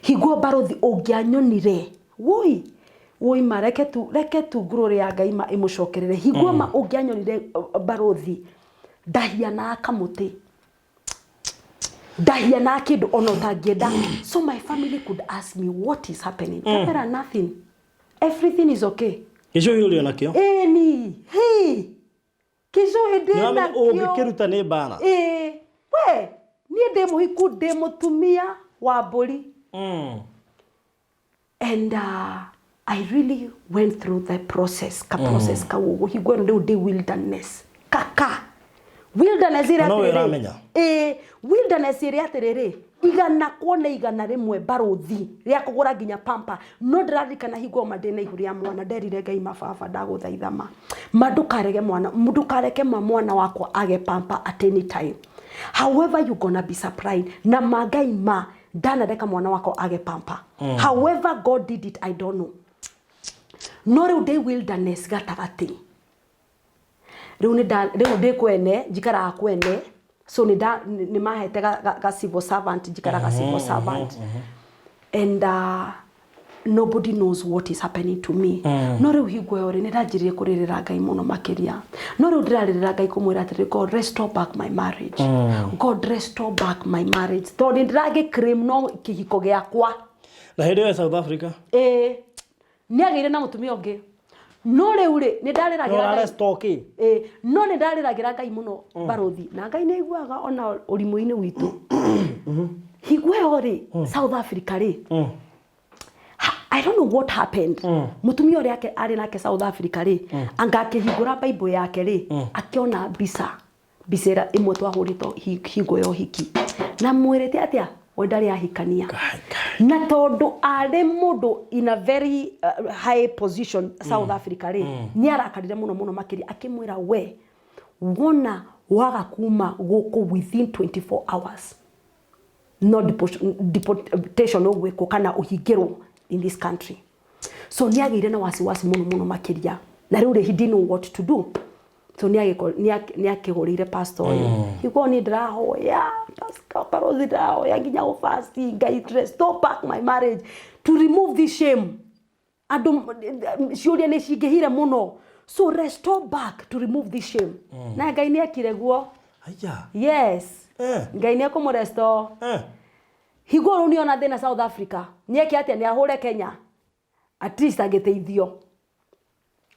Higo barothi ũngĩanyonire, woi woi ma, reke tu glory ya Ngai ma ĩmũcokerere. Higo ma ũngĩanyonire, barothi, ndahianaga kamũtĩ, ndahianaga kĩndũ ona ũtangĩenda. So my family could ask me, "What is happening?" Kamera, "Nothing, everything is okay." Gĩcũhĩ ũrĩ onakĩo? Ĩni hi kĩcũhĩ ndĩ Nĩwamenya nakĩo. Ũngĩkĩruta nĩ mbara. Ĩĩ we, niĩ ndĩ mũhiku, ndĩ mũtumia wa mbũri. And I really went through the process, ka process kau ũguo. Hingo ĩno rĩu ndĩ wilderness, kaka wilderness ĩrĩa Na nowe atĩrĩrĩ, ũramenya. Ĩĩ, wilderness ĩrĩa atĩrĩrĩ, igana kuona 100 barũthi rĩa kũgũra nginya pamper. No ndĩraririkana hingo ma ndĩna ihu rĩa mwana, nderire Ngai, "Mababa, ndagũthaitha ma ma ndũkarege mwana, ndũkareke ma mwana wakwa age pamper at any time, however you gonna be supplied." Na ma Ngai ma ndanareka mwana wakwa age pamper. However God did it, I don't know. No rĩu ndĩ wilderness gatagatĩ. Rĩu nĩ rĩu ndĩ kwene, njikaraga kwene, so nĩ nda nĩ mahete ga civil servant, njikaraga civil servant, and nobody knows what is happening to me. No rĩu hingo ĩyo rĩ, nĩ ndanjirie kũrĩrĩra Ngai mũno makĩria. No rĩu ndĩrarĩrĩra Ngai kũmwĩra atĩrĩ, "God, restore back my marriage. God, restore back my marriage," tondũ nĩ ndĩragĩ claim no kĩhiko gĩakwa. Na hĩndĩ ĩyo e South Africa? Ĩĩ, nĩ agĩire na mũtumia ũngĩ, no rĩu rĩ, nĩ ndarĩragĩra Ngai. Ũrarestore kĩ? Ĩĩ, no nĩ ndarĩragĩra Ngai mũno, barothi, na Ngai nĩ aiguaga ona ũrimũ-inĩ witũ. Hingo ĩyo rĩ, South Africa rĩ, I don't know what happened. Mũtumia ũrĩa arĩ nake South Africa rĩ, anga akĩhingũra Bible yake rĩ, akĩona mbica ĩrĩa ĩmwe twahũrĩtwo hingo ya ũhiki, na mwĩrĩte atĩa we ndarĩ ahikania. Ngai, Ngai. Na tondũ arĩ mũndũ in a very high position South Africa rĩ, nĩ arakarire mũno mũno makĩria, akĩmwĩra, "We wona waga kuma gũkũ within 24 hours, no deportation ũgwĩkwo kana ũhingĩrwo in this country." So nĩ agĩire na wasiwasi mũno mũno makĩria, na rĩu rĩ, he didn't know what to do. So nĩ akĩhũrĩire pastor ũyũ. Higuo niĩ ndĩrahoya, Pastor, barothi, ndĩrahoya nginya gũfast, "Ngai, restore back my marriage to remove this shame. Andũ ciũria nĩ cingĩhire mũno, so restore back to remove this shame." Na Ngai nĩ ekire guo. Aya. Yes. Ngai nĩ ekũmũrestore. Hingo rĩu nĩona thĩna South Africa, nĩeke atĩa? Nĩ ahũre Kenya at least agĩteithio.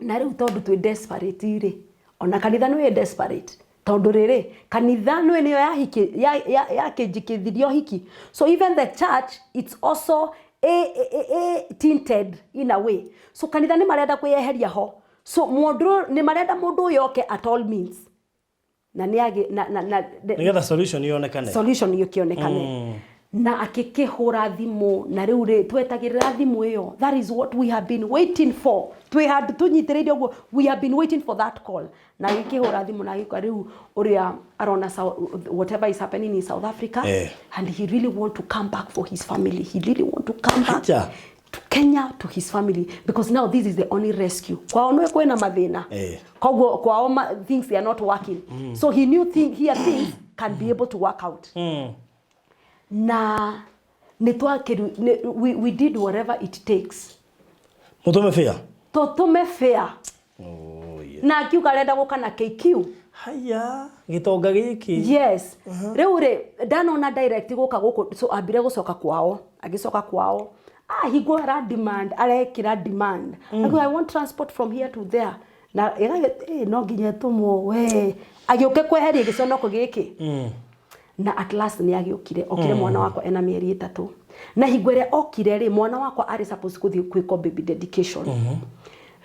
Na rĩu tondũ twĩ desperate rĩ, ona kanitha nĩ wĩ desperate, tondũ rĩrĩ, kanitha nĩ nĩyo yakĩnjikithirio hiki. So even the church, it's also a tinted in a way. So kanitha nĩ marenda kwĩyeheria ho, so mũndũ nĩ marenda mũndũ ũyũ oke at all means, na nĩ agĩ na Nĩgetha solution yonekane. Solution ĩkĩonekane. Na akĩkĩhũra thimũ, na rĩu rĩ, twetagĩrĩra thimũ ĩyo. That is what we have been waiting for. Twĩ handũ tũnyitĩrĩire ũguo, we have been waiting for that call. Na agĩkĩhũra thimũ na agĩka rĩu ũrĩa arona whatever is happening in South Africa, and he really want to come back for his family. He really want to come back Haja. to Kenya, to his family, because now this is the only rescue. Kwao nĩ kwĩna mathĩna. Koguo kwao things, they are not working. So he knew here things can be able to work out. Na nĩ twakĩru we did whatever it takes. Mũtũme fare. Tũtũme fare. Oh, Na akiuga arenda gũka na KQ. Haya, gĩtonga gĩkĩ. Yes. Rĩu rĩ, ndanona direct gũka gũkũ, so ambire gũcoka kwao, agĩcoka kwao, ah, hingo ara demand, arekĩra demand. Akiuga, "I want transport from here to there." Na ĩgagĩ no nginya ĩtũmwo we agĩũke kweheria gĩconoko gĩkĩ. Na at last nĩ agĩũkire, okire mwana wakwa ena mĩeri 3. Na hingo ĩrĩa okire rĩ, mwana wakwa arĩ supposed gũthiĩ gwĩkwo baby dedication.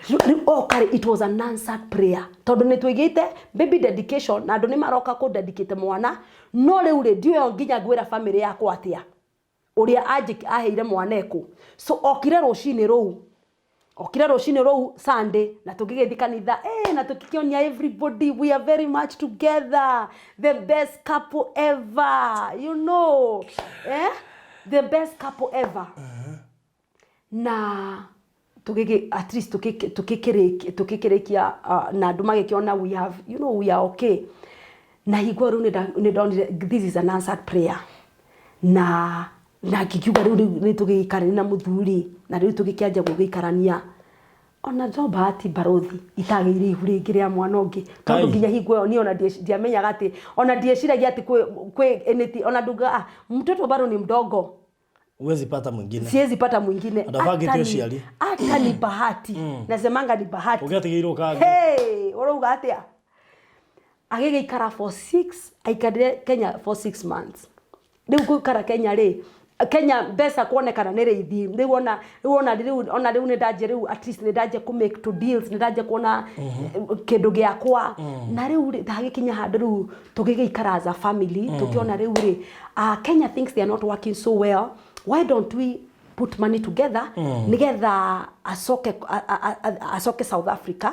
Rĩu oka rĩ, it was an answered prayer, tondũ nĩ tũigĩte baby dedication na andũ nĩ maroka kũ dedicate mwana. No rĩu rĩ, ndiũĩ nginya ngwĩra family yakwa atĩa ũrĩa aheire mwana ĩkũ. So okire rũcinĩ rũu Sunday, na tũgĩgĩthiĩ kanitha, na tũkĩkĩonia everybody we are very much together, the best couple ever, the best couple ever. Na tũgĩgĩ at least tũgĩkĩrĩkia na andũ magĩkĩona we have you know we are okay. Na hingo rĩu nĩ ndonire this is an answered prayer, na ngĩkiuga rĩu nĩ tũgĩikarania na mũthuri, na rĩu tũgĩkĩanjia gũgĩikarania. Ona no bahati, barothi, itagĩire ihu rĩngĩ rĩa mwana ũngĩ, tondũ Ai. nginya hingo ĩyo niĩ ona ndiamenyaga atĩ, ona ndieciragia atĩ kwĩ anything. Ona nduga, "Ah, mtoto bado ni mdogo." Huwezi pata mwingine. Siwezi pata mwingine. Andũ abangĩte ũciari. Hata ni bahati, nasemanga ni bahati. Ũgĩatigĩirwo kangĩ. Hey, ũrauga atĩa? Agĩgĩikara for six, aikarire Kenya for 6 months. Rĩu gũikara Kenya rĩ, Kenya mbeca kuonekana nĩ rĩithi. Rĩu ona rĩu nĩ ndanjia, rĩu at least nĩ ndanjia kũ make to deals, nĩ ndanjia kuona kĩndũ gĩakwa. Na rĩu rĩ, ndagĩkinya handũ rĩu tũgĩgĩikara as a family, tũkĩona rĩu rĩ, Kenya things, they are not working so well. Why don't we put money together nigetha acoke South Africa,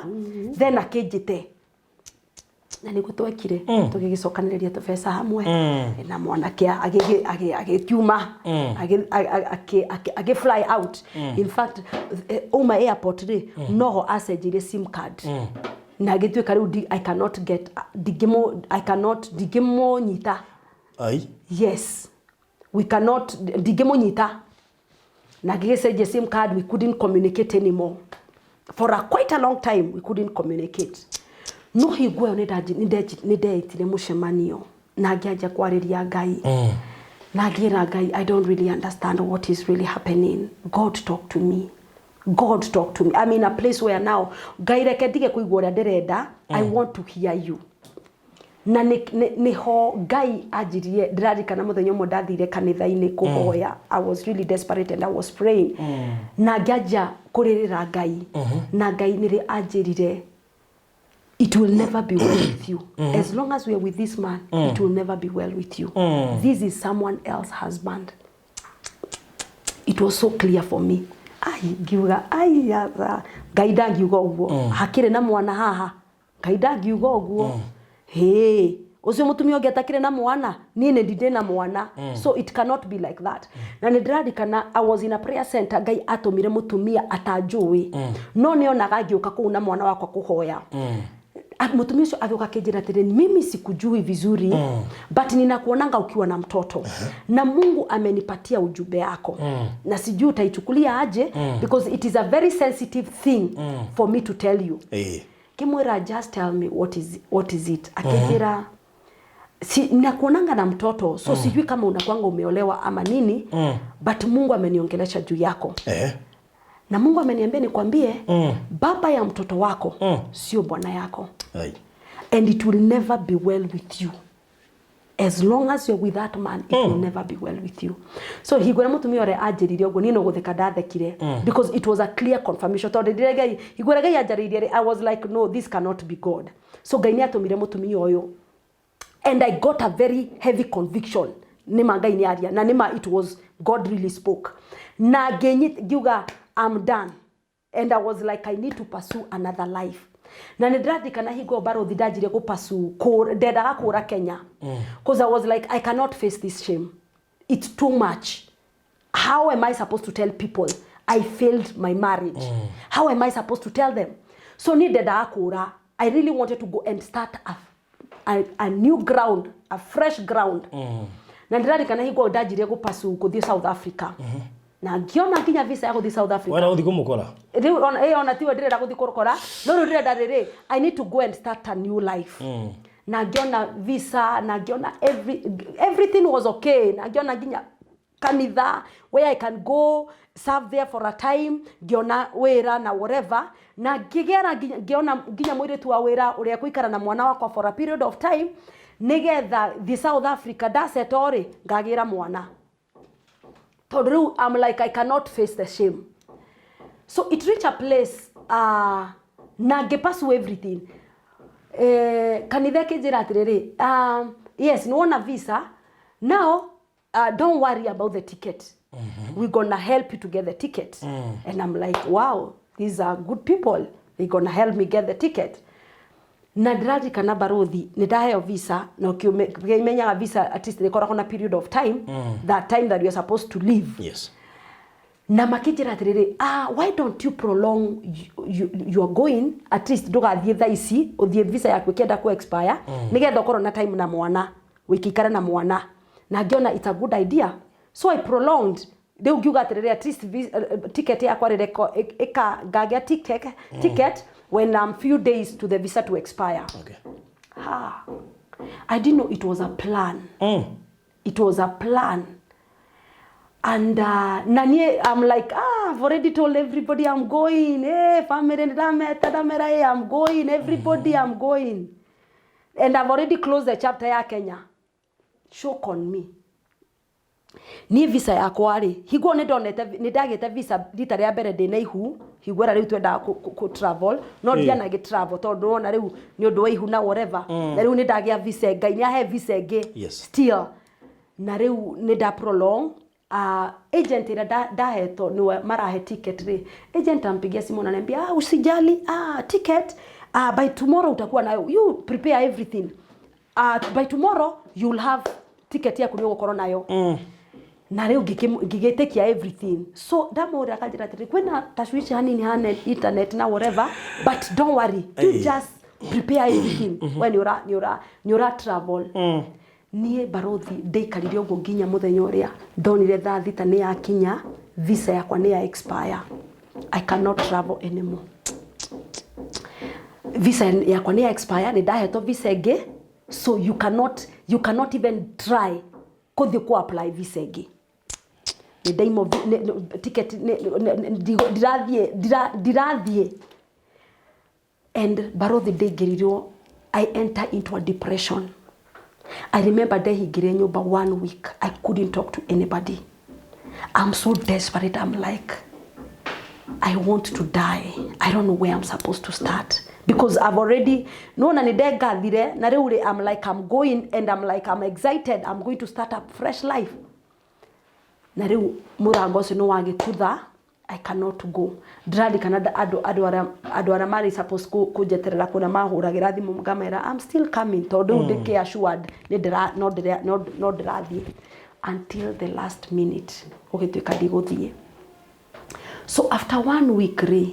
then akĩnjĩte? Na nĩguo twekire, tũgĩgĩcokanĩrĩria tũbeca hamwe, na mwanake agĩkiuma, agĩ fly out. In fact, uma airport rĩ, noho acenjirie SIM card na agĩtuĩka rĩu I cannot get, ndingĩmũ, I cannot, ndingĩmũnyita. Ai. Yes, we cannot, ndingĩmũnyita. Na agĩgĩcenjia SIM card, we couldn't communicate anymore for a quite a long time. We couldn't communicate. No hingo ĩyo nĩ ndeitire mũcemanio na ngĩanjia kwarĩria Ngai, na ngĩra Ngai, "I don't really understand what is really happening. God, talk to me. God, talk to me. I'm in a place where now, Ngai, reke ndige kũigua ũrĩa ndĩrenda. I want to hear you." Na nĩho Ngai anjirie. Ndĩraririkana mũthenya ũmwe ndathire kanitha-inĩ kũhoya. I was really desperate and I was praying, na ngĩanjia kũrĩrĩra Ngai, na Ngai nĩrĩ anjĩrire, "It will never be well with you. As long as we are with this man, it will never be well with you. This is someone else husband." It was so clear for me. Ai, ngiuga, "Ai, atha Ngai, ndangiuga ũguo hakĩrĩ na mwana haha. Ngai, ndangiuga ũguo. Hĩ, ũcio mũtumia ũngĩ atakĩrĩ na mwana, niĩ nĩ ndindĩ na mwana, so it cannot be like that." Na nĩ ndĩrarikana I was in a prayer center. Ngai atũmire mũtumia atanjũĩ, no nĩ onaga ngĩũka kũu na mwana wakwa kũhoya. Mũtumia ũcio agĩũka akĩnjĩra atĩrĩ, "Mimi sikujui vizuri, but ninakuonanga ukiwa na mtoto, na Mungu amenipatia ujumbe yako, na sijui utaichukulia aje, because it is a very sensitive thing for me to tell you." Kimwĩra, "Just tell me what is it." Akĩnjĩra, "Si nakuonanga na mtoto, so sijui kama unakwanga umeolewa ama nini, but Mungu ameniongelesha juu yako, na Mungu ameniambia nikwambie, baba ya mtoto wako sio bwana yako, Ai. And it will never be well with you. As long as you're with that man, it will never be well with you." So hingo ĩrĩa mũtumia ũrĩa anjĩrire ũguo, niĩ no gũtheka ndathekire, because it was a clear confirmation, tondũ ndĩrĩa Ngai, hingo ĩrĩa Ngai anjarĩirie rĩ, I was like, "No, this cannot be God." So Ngai nĩ atũmire mũtumia ũyũ, and I got a very heavy conviction nĩma Ngai nĩ aria, na nĩma it was God really spoke. Na ngiuga, "I'm done." And I was like, "I need to pursue another life." Na nĩ ndĩraririkana hingo ĩyo, barothi, ndanjirie gũ pursue, ndendaga kũra Kenya, because I was like, "I cannot face this shame. It's too much. How am I supposed to tell people I failed my marriage? How am I supposed to tell them?" So niĩ ndendaga kũra. I really wanted to go and start a new ground, a fresh ground. Na ndĩrarikana hingo ĩyo ndanjirie gũ pursue gũthiĩ South Africa. Na ngĩona nginya visa ya gũthiĩ South Africa. Wena gũthiĩ kũmũkora? Rĩu ona ona tiwe ndĩrenda gũthiĩ kũrokora, no rĩu ndĩrenda rĩrĩ, I need to go and start a new life. Na ngĩona visa, na ngĩona everything was okay, na ngĩona nginya kanitha where I can go serve there for a time, ngĩona wĩra na whatever, na ngĩgera nginya ngĩona nginya mũirĩtu wa wĩra ũrĩa ekũikara na mwana wakwa for a period of time, nĩgetha thiĩ South Africa ndaceto rĩ, ngagĩra mwana, tondũ rĩu I'm like, I cannot face the shame. So it reach a place na ngĩ pursue everything. Kanitha ĩkĩnjĩra atĩrĩrĩ, yes, nĩwona visa now, don't worry about the ticket, we gonna help you to get the ticket. And I'm like, "Wow, these are good people, they gonna help me get the ticket." Na ndĩraririkana, barothi, nĩ ndaheo visa, na ũkĩmenyaga visa at least nĩ ĩkoragwo na period of time, that time that you are supposed to leave. Na makĩnjĩra atĩrĩrĩ, "Ah, why don't you prolong you are going? At least ndũgathiĩ thaa ici, ũthiĩ visa yaku ĩkĩenda ku expire, nĩgetha ũkorwo na time na mwana, wĩkĩikare na mwana." Na ngĩona it's a good idea, so I prolonged. Rĩu ngiuga atĩrĩrĩ, at least ticket yakwa rĩrĩ ĩka ngagĩa ticket when I'm few days to the visa to expire. Ha. I didn't know it was a plan. It was a plan. And na niĩ I'm like, "Ah, I've already told everybody I'm going. Hey, family ndameta, ndamera, hey, I'm going. Everybody, I'm going. And I've already closed the chapter ya Kenya." Shock on me. Niĩ visa yakwa rĩ, hingo nĩ ndonete nĩ ndagĩte visa rita rĩa mbere ndĩna ihu, hingo ĩrĩa rĩu twendaga kũ travel, no ndianagĩ travel tondũ wona rĩu nĩ ũndũ wa ihu na whatever. Na rĩu nĩ ndagĩa visa, Ngai nĩ ahe visa ĩngĩ. Still na rĩu nĩ nda prolong. Agent ĩrĩa ndahetwo nĩwe marahe ticket rĩ, agent ampigia simu, ananiambia, "Ah, usijali, ah, ticket, ah, by tomorrow utakuwa nayo. You prepare everything, by tomorrow you'll have ticket yaku, nĩ ũgũkorwo nayo." Na rĩu ngĩgĩtĩkia everything. So ndamũrĩra, akanjĩra atĩrĩ, kwĩna tashwishi hanini hane internet na whatever, but don't worry, you just prepare everything, we nĩ ũra travel. Niĩ, barothi, ndaikarire ũguo nginya mũthenya ũrĩa ndonire thaa 6 nĩ yakinya, visa yakwa nĩ ya expire, I cannot travel anymore. Visa yakwa nĩ ya expire, nĩ ndahetwo visa ĩngĩ, so you cannot even try kũthiĩ ku apply visa ĩngĩ. Nĩ ndaimwo ticket, ndirathiĩ, ndirathiĩ. And barothi, ndaingĩrirwo, I enter into a depression. I remember ndehingire nyũmba one week. I couldn't talk to anybody. I'm so desperate. I'm like, "I want to die. I don't know where I'm supposed to start because I've already nona nĩ ndengathire, na rĩu rĩ, I'm like, I'm going and I'm like, I'm excited, I'm going to start a fresh life." Na rĩu mũrango ũcio nĩ wagĩtutha, I cannot go. Ndĩrarikana andũ arĩa marĩ supposed kũnjeterera kũrĩa mahũragĩra thimũ, ngamera, "I'm still coming," tondũ rĩu ndĩkĩ assured nĩ ndĩra no ndĩra no no ndĩrathiĩ, until the last minute gũgĩtuĩka ndigũthiĩ. So after one week rĩ,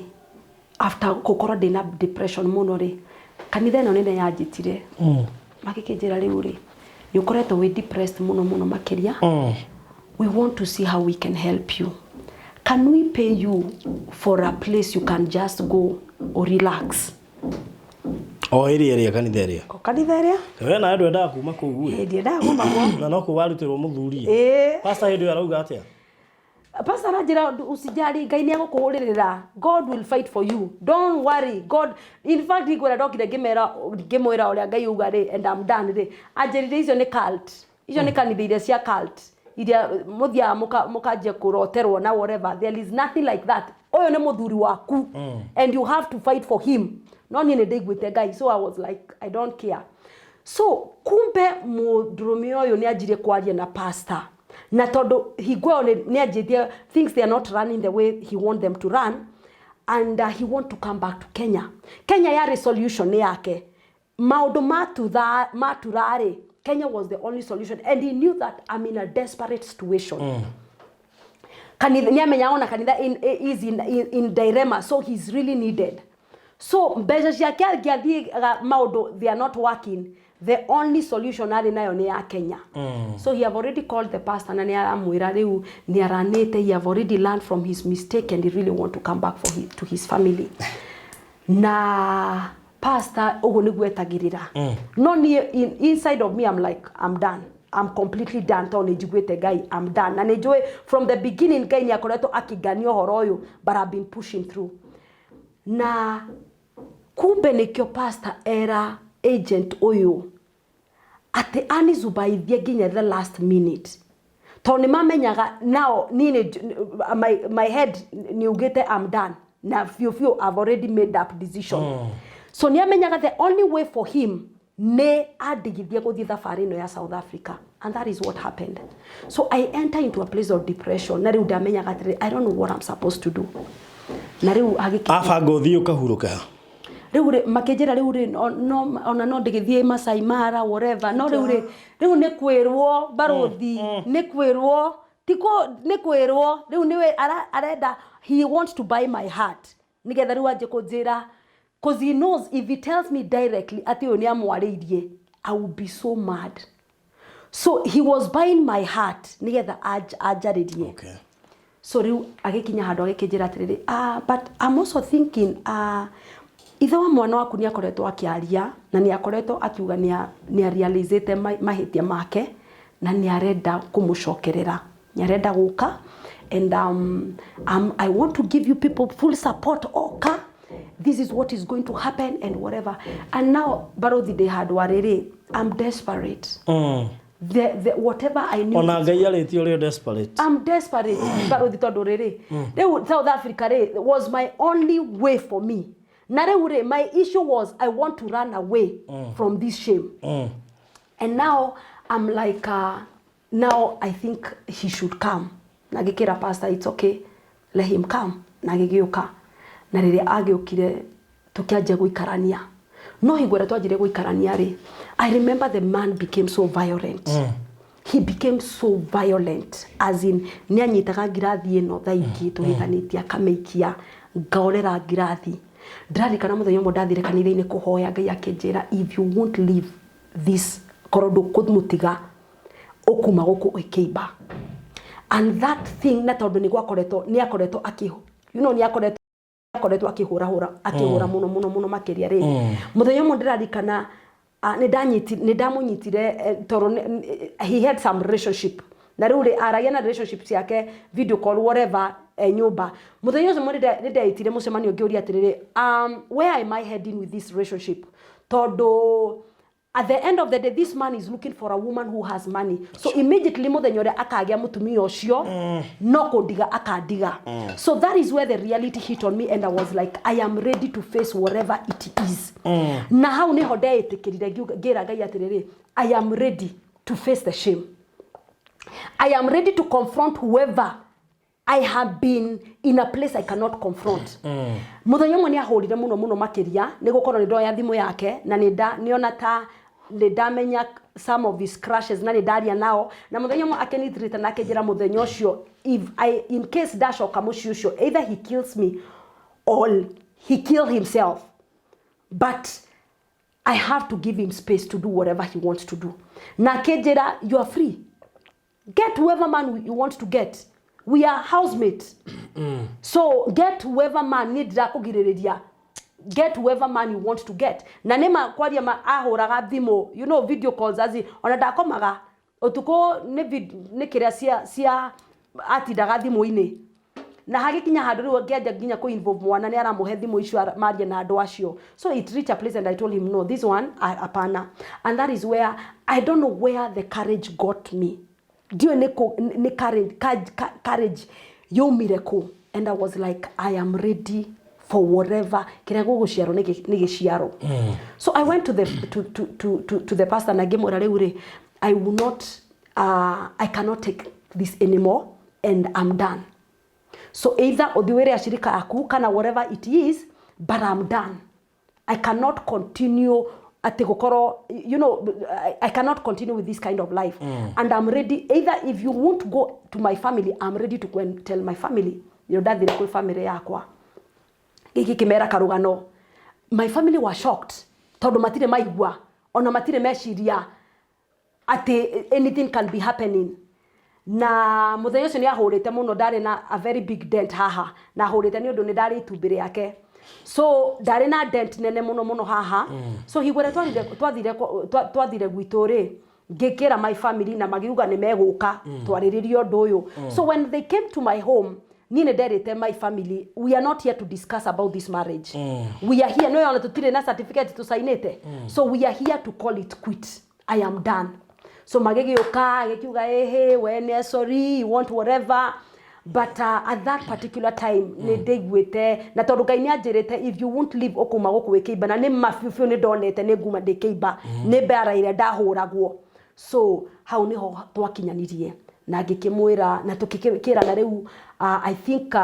after gũkorwo ndĩna depression mũno rĩ, kanitha ĩno nene yanjĩtire, magĩkĩnjĩra, "Rĩu rĩ, nĩ ũkoretwo wĩ depressed mũno mũno makĩria. We want to see how we can help you. Can we pay you for a place you can just go or relax?" O ĩrĩa kanitha ĩrĩa? O kanitha ĩrĩa. We nawe ndwendaga kuma kũu ĩ? Ndiendaga kuma kuo. Na no kũu warutĩrwo mũthuri? Ĩĩ. Pastor hĩndĩ ĩyo arauga atĩa? Pastor aranjĩra, "Usijali, Ngai nĩ egũkũhũrĩrĩra. God will fight for you, don't worry. God." In fact, ngwĩra ndokire ngĩmera, ngĩmwĩra ũrĩa Ngai uga rĩ, and I'm done rĩ, anjĩrire icio nĩ cult, icio nĩ kanitha iria cia cult, iria mũthiaga mũkanjia kũroterwo na whatever. There is nothing like that. Ũyũ nĩ mũthuri waku and you have to fight for him." No niĩ nĩ ndaiguĩte Ngai, so I was like, "I don't care." So kumbe mũndũrũme ũyũ nĩ anjirie kwaria na pastor, na tondũ hingo ĩyo nĩ anjĩtie things, they are not running the way he want them to run, and he want to come back to Kenya. Kenya yarĩ solution yake. Maũndũ maturarĩ, Kenya was the only solution, and he knew that I'm in a desperate situation. Kanitha nĩ amenya ona kanitha is in dilemma, so he's really needed. So mbeca ciake angĩathiaga maũndũ, they are not working. The only solution arĩ nayo nĩ ya Kenya. So he have already called the pastor na nĩ aramwĩra rĩu nĩ aranĩte, he have already learned from his mistake and he really want to come back to his family. Na pastor ũguo nĩguo etagĩrĩra, no niĩ inside of me I'm like, "I'm done, I'm completely done," tondũ nĩ njiguĩte Ngai, I'm done, na nĩ njũĩ from the beginning Ngai nĩ akoretwo akĩngania ũhoro ũyũ, but I've been pushing through. Na kumbe nĩkĩo pastor era agent ũyũ atĩ anizubaithie nginya the last minute, tondũ nĩ mamenyaga nao niĩ my head nĩ ugĩte I'm done na biũ biũ, I've already made up decision. So nĩ amenyaga the only way for him nĩ andigithie gũthiĩ thabarĩ ĩno ya South Africa, and that is what happened. So I enter into a place of depression, na rĩu ndamenyaga atĩrĩ, I don't know what I'm supposed to do. Na rĩu agĩkinya Abanga ũthiĩ ũkahurũke ha? Rĩu rĩ, makĩnjĩra rĩu rĩ, no ona no ndĩgĩthiĩ Masai Mara, whatever, no rĩu rĩ, rĩu nĩ kwĩrwo, barũthi, nĩ kwĩrwo tiko nĩ kwĩrwo rĩu nĩwe arenda, he wants to buy my heart nĩgetha rĩu anjie kũnjĩra, 'cause he knows if he tells me directly atĩ ũyũ nĩ amwarĩirie, I will be so mad. So he was buying my heart nĩgetha anjarĩrie. So rĩu agĩkinya handũ agĩkĩnjĩra atĩrĩrĩ, "Ah, but I'm also thinking, ithe wa mwana waku nĩ akoretwo akĩaria na nĩ akoretwo akiuga nĩ arealizĩte mahĩtia make na nĩ arenda kũmũcokerera, nĩ arenda gũka, and I want to give you people full support. Oka, this is what is going to happen," and whatever. And now, barothi, ndĩ handũ arĩrĩ, I'm desperate. The whatever I knew. Ona Ngai arĩtie ũrĩa desperate. I'm desperate, barothi, tondũ rĩrĩ, rĩu South Africa rĩ was my only way for me. Na rĩu rĩ, my issue was I want to run away from this shame. And now I'm like, now I think he should come. Na ngĩkĩra pastor, "It's okay, let him come." Na agĩgĩũka, na rĩrĩa agĩũkire tũkĩanjia gũikarania. No hingo ĩrĩa twanjirie gũikarania rĩ, I remember the man became so violent. He became so violent, as in nĩ anyitaga ngirathi ĩno thaa ingĩ tũhĩtanĩtie, akamĩikia, ngaorera ngirathi. Ndĩraririkana mũthenya ũmwe ndathire kanitha-inĩ kũhoya, Ngai akĩnjĩra, "If you won't leave this, korwo ndũkũmũtiga, ũkuma gũkũ ũkĩimba." And that thing, na tondũ nĩ gwakoretwo nĩ akoretwo akĩ you know nĩ akoretwo akĩhũrahũra, akĩhũra mũno mũno mũno makĩria rĩ, mũthenya ũmwe ndĩrarikana nĩ ndamũnyitire, tondũ he had some relationship, na rĩu rĩ, aragia na relationship ciake video call, whatever, nyũmba. Mũthenya ũcio nĩ ndeitire mũcemanio ngĩũria atĩrĩrĩ, "Where am I heading with this relationship?" Tondũ at the end of the day this man is looking for a woman who has money. So immediately mũthenya ũrĩa akagĩa mũtumia ũcio, no kũndiga akandiga. So that is where the reality hit on me, and I was like, "I am ready to face whatever it is." Na hau nĩho ndeĩtĩkĩrire, ngĩra Ngai atĩrĩrĩ, "I am ready to face the shame. I am ready to confront whoever I have been in a place I cannot confront." Mũthenya ũmwe nĩ ahũrire mũno mũno makĩria, nĩ gũkorwo nĩ ndoya thimũ yake na nĩ nda nĩona ta nĩ ndamenya some of his crushes na nĩ ndaria nao. Na mũthenya ũmwe akĩnithirĩte na akĩnjĩra mũthenya ũcio, if I, in case ndacoka mũciĩ ũcio, either he kills me or he kill himself, but I have to give him space to do whatever he wants to do. Na akĩnjĩra, "You are free, get whoever man you want to get. We are housemates, so get whoever man, niĩ ndirakũgirĩrĩria, get whoever man you want to get." Na nĩ ma kwaria ma, ahũraga thimũ, video calls, as in, ona ndakomaga ũtukũ nĩ kĩrĩa cia atindaga thimũ-inĩ. Na hagĩkinya handũ rĩu ngĩanjia nginya kũ involve mwana, nĩ aramũhe thimũ icio marie na andũ acio. So it reached a place and I told him, "No, this one, hapana." And that is where I don't know where the courage got me. Ndiũĩ nĩ courage yaumire kũ, and I was like, "I am ready for whatever kĩrĩa gũgũciarwo nĩ gĩciaro." So I went to the pastor na ngĩmwĩra, "Rĩu rĩ, I will not, I cannot take this anymore and I'm done. So either ũthiĩ wĩre ashirika aku kana whatever it is, but I'm done. I cannot continue atĩ gũkorwo, I cannot continue with this kind of life. And I'm ready, either if you won't go to my family, I'm ready to go and tell my family." Nĩ ndathire kwĩ family yakwa gĩkĩ kĩmera karũgano. My family was shocked tondũ matirĩ maigua. Ona matirĩ meciria atĩ anything can be happening. Na mũthenya ũcio nĩ ahũrĩte mũno, ndarĩ na a very big dent haha, na ahũrĩte nĩ ũndũ nĩ ndarĩ itumbĩ rĩake, so ndarĩ na dent nene mũno mũno haha. So hingo ĩrĩa twathire gwitũ rĩ, ngĩkĩra my family na magiuga nĩ megũka twarĩrĩrie ũndũ ũyũ. So when they came to my home, niĩ nĩ nderĩte my family, "We are not here to discuss about this marriage. We are here, no ona tũtirĩ na certificate tũcainĩte, so we are here to call it quit. I am done." So magĩgĩũka, agĩkiuga, "Ĩhĩ, we nĩ sorry, you want whatever." But at that particular time nĩ ndĩiguĩte, na tondũ Ngai nĩ anjĩrĩte, "If you won't leave, ũkuma gũkũ wĩ kĩimba." Na nĩ ma biũ biũ nĩ ndonete nĩ nguma ndĩ kĩimba nĩ mbara ĩrĩa ndahũragwo. So hau nĩho twakinyanirie na ngĩkĩmwĩra na tũkĩkĩrana rĩu, I think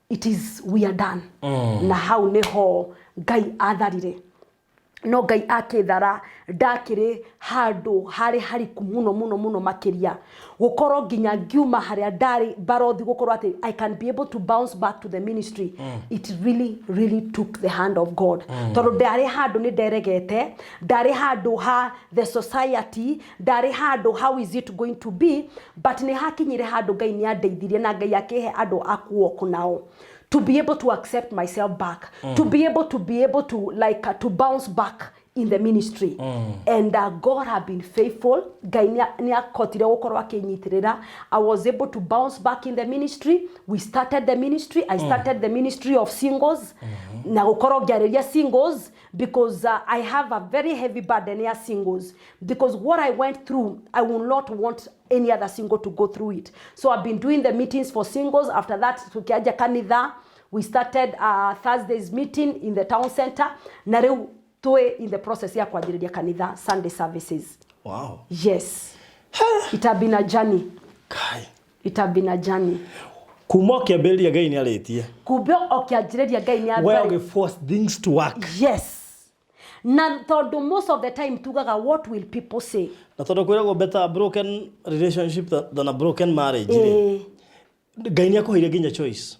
it is we are done. Na hau nĩho Ngai atharire, no Ngai akĩthara ndakĩrĩ handũ harĩ hariku mũno mũno mũno makĩria, gũkorwo nginya ngiuma harĩa ndarĩ barothi, gũkorwo atĩ I can be able to bounce back to the ministry. It really really took the hand of God, tondũ ndarĩ handũ nĩ nderegete, ndarĩ handũ ha the society, ndarĩ handũ how is it going to be. But nĩ hakinyire handũ Ngai nĩ andeithirie na Ngai akĩhe andũ a kuoku nao to be able to accept myself back, to be able to like to bounce back in the ministry. And God have been faithful. Ngai nĩ akotire gũkorwo akĩnyitĩrĩra. I was able to bounce back in the ministry. We started the ministry. I started the ministry of singles na gũkorwo ngĩarĩria singles, because I have a very heavy burden ya singles, because what I went through, I will not want any other single to go through it. So I've been doing the meetings for singles. After that, tukiaja kanitha, we started Thursday's meeting in the town center, na rĩu twĩ in the process ya kwanjĩrĩria kanitha Sunday services. Yes, it have been a journey. Kai. It have been a journey. Kuma ũkĩambĩrĩria Ngai nĩ arĩtie. Kumbe ũkĩanjĩrĩria Ngai nĩ Where ambere. ũgĩ force things to work. Yes, na tondũ most of the time tugaga, "What will people say?" Na tondũ kwĩragwo better a broken relationship than a broken marriage rĩ, Ngai nĩ akũheire nginya choice.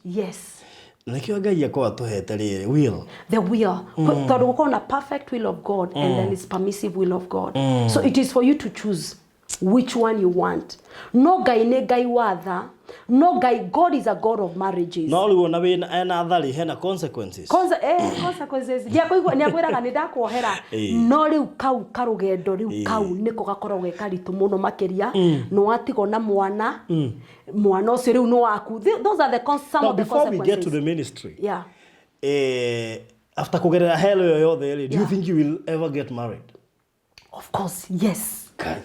Na nĩkĩo Ngai akorwo atũhete rĩrĩ will. The will, tondũ gũkorwo na perfect will of God and then it's permissive will of God. So it is for you to choose which one you want. No Ngai nĩ Ngai watha, no Ngai, God is a God of marriages. No rĩu ona wĩna ena tharĩ hena consequences. Consequences ndiakũigua nĩakwĩraga nĩ ndakuohera. No rĩu kau karũgendo rĩu kau nĩko gakoragwo ge karitũ mũno makĩria, nĩ watigwo na mwana, mwana ũcio rĩu nĩ waku. Those are the some Now, of the before we get to consequences. the ministry, after kugerera hell ĩyo yothe rĩ, do you think you will ever get married? Of course, yes. Kai.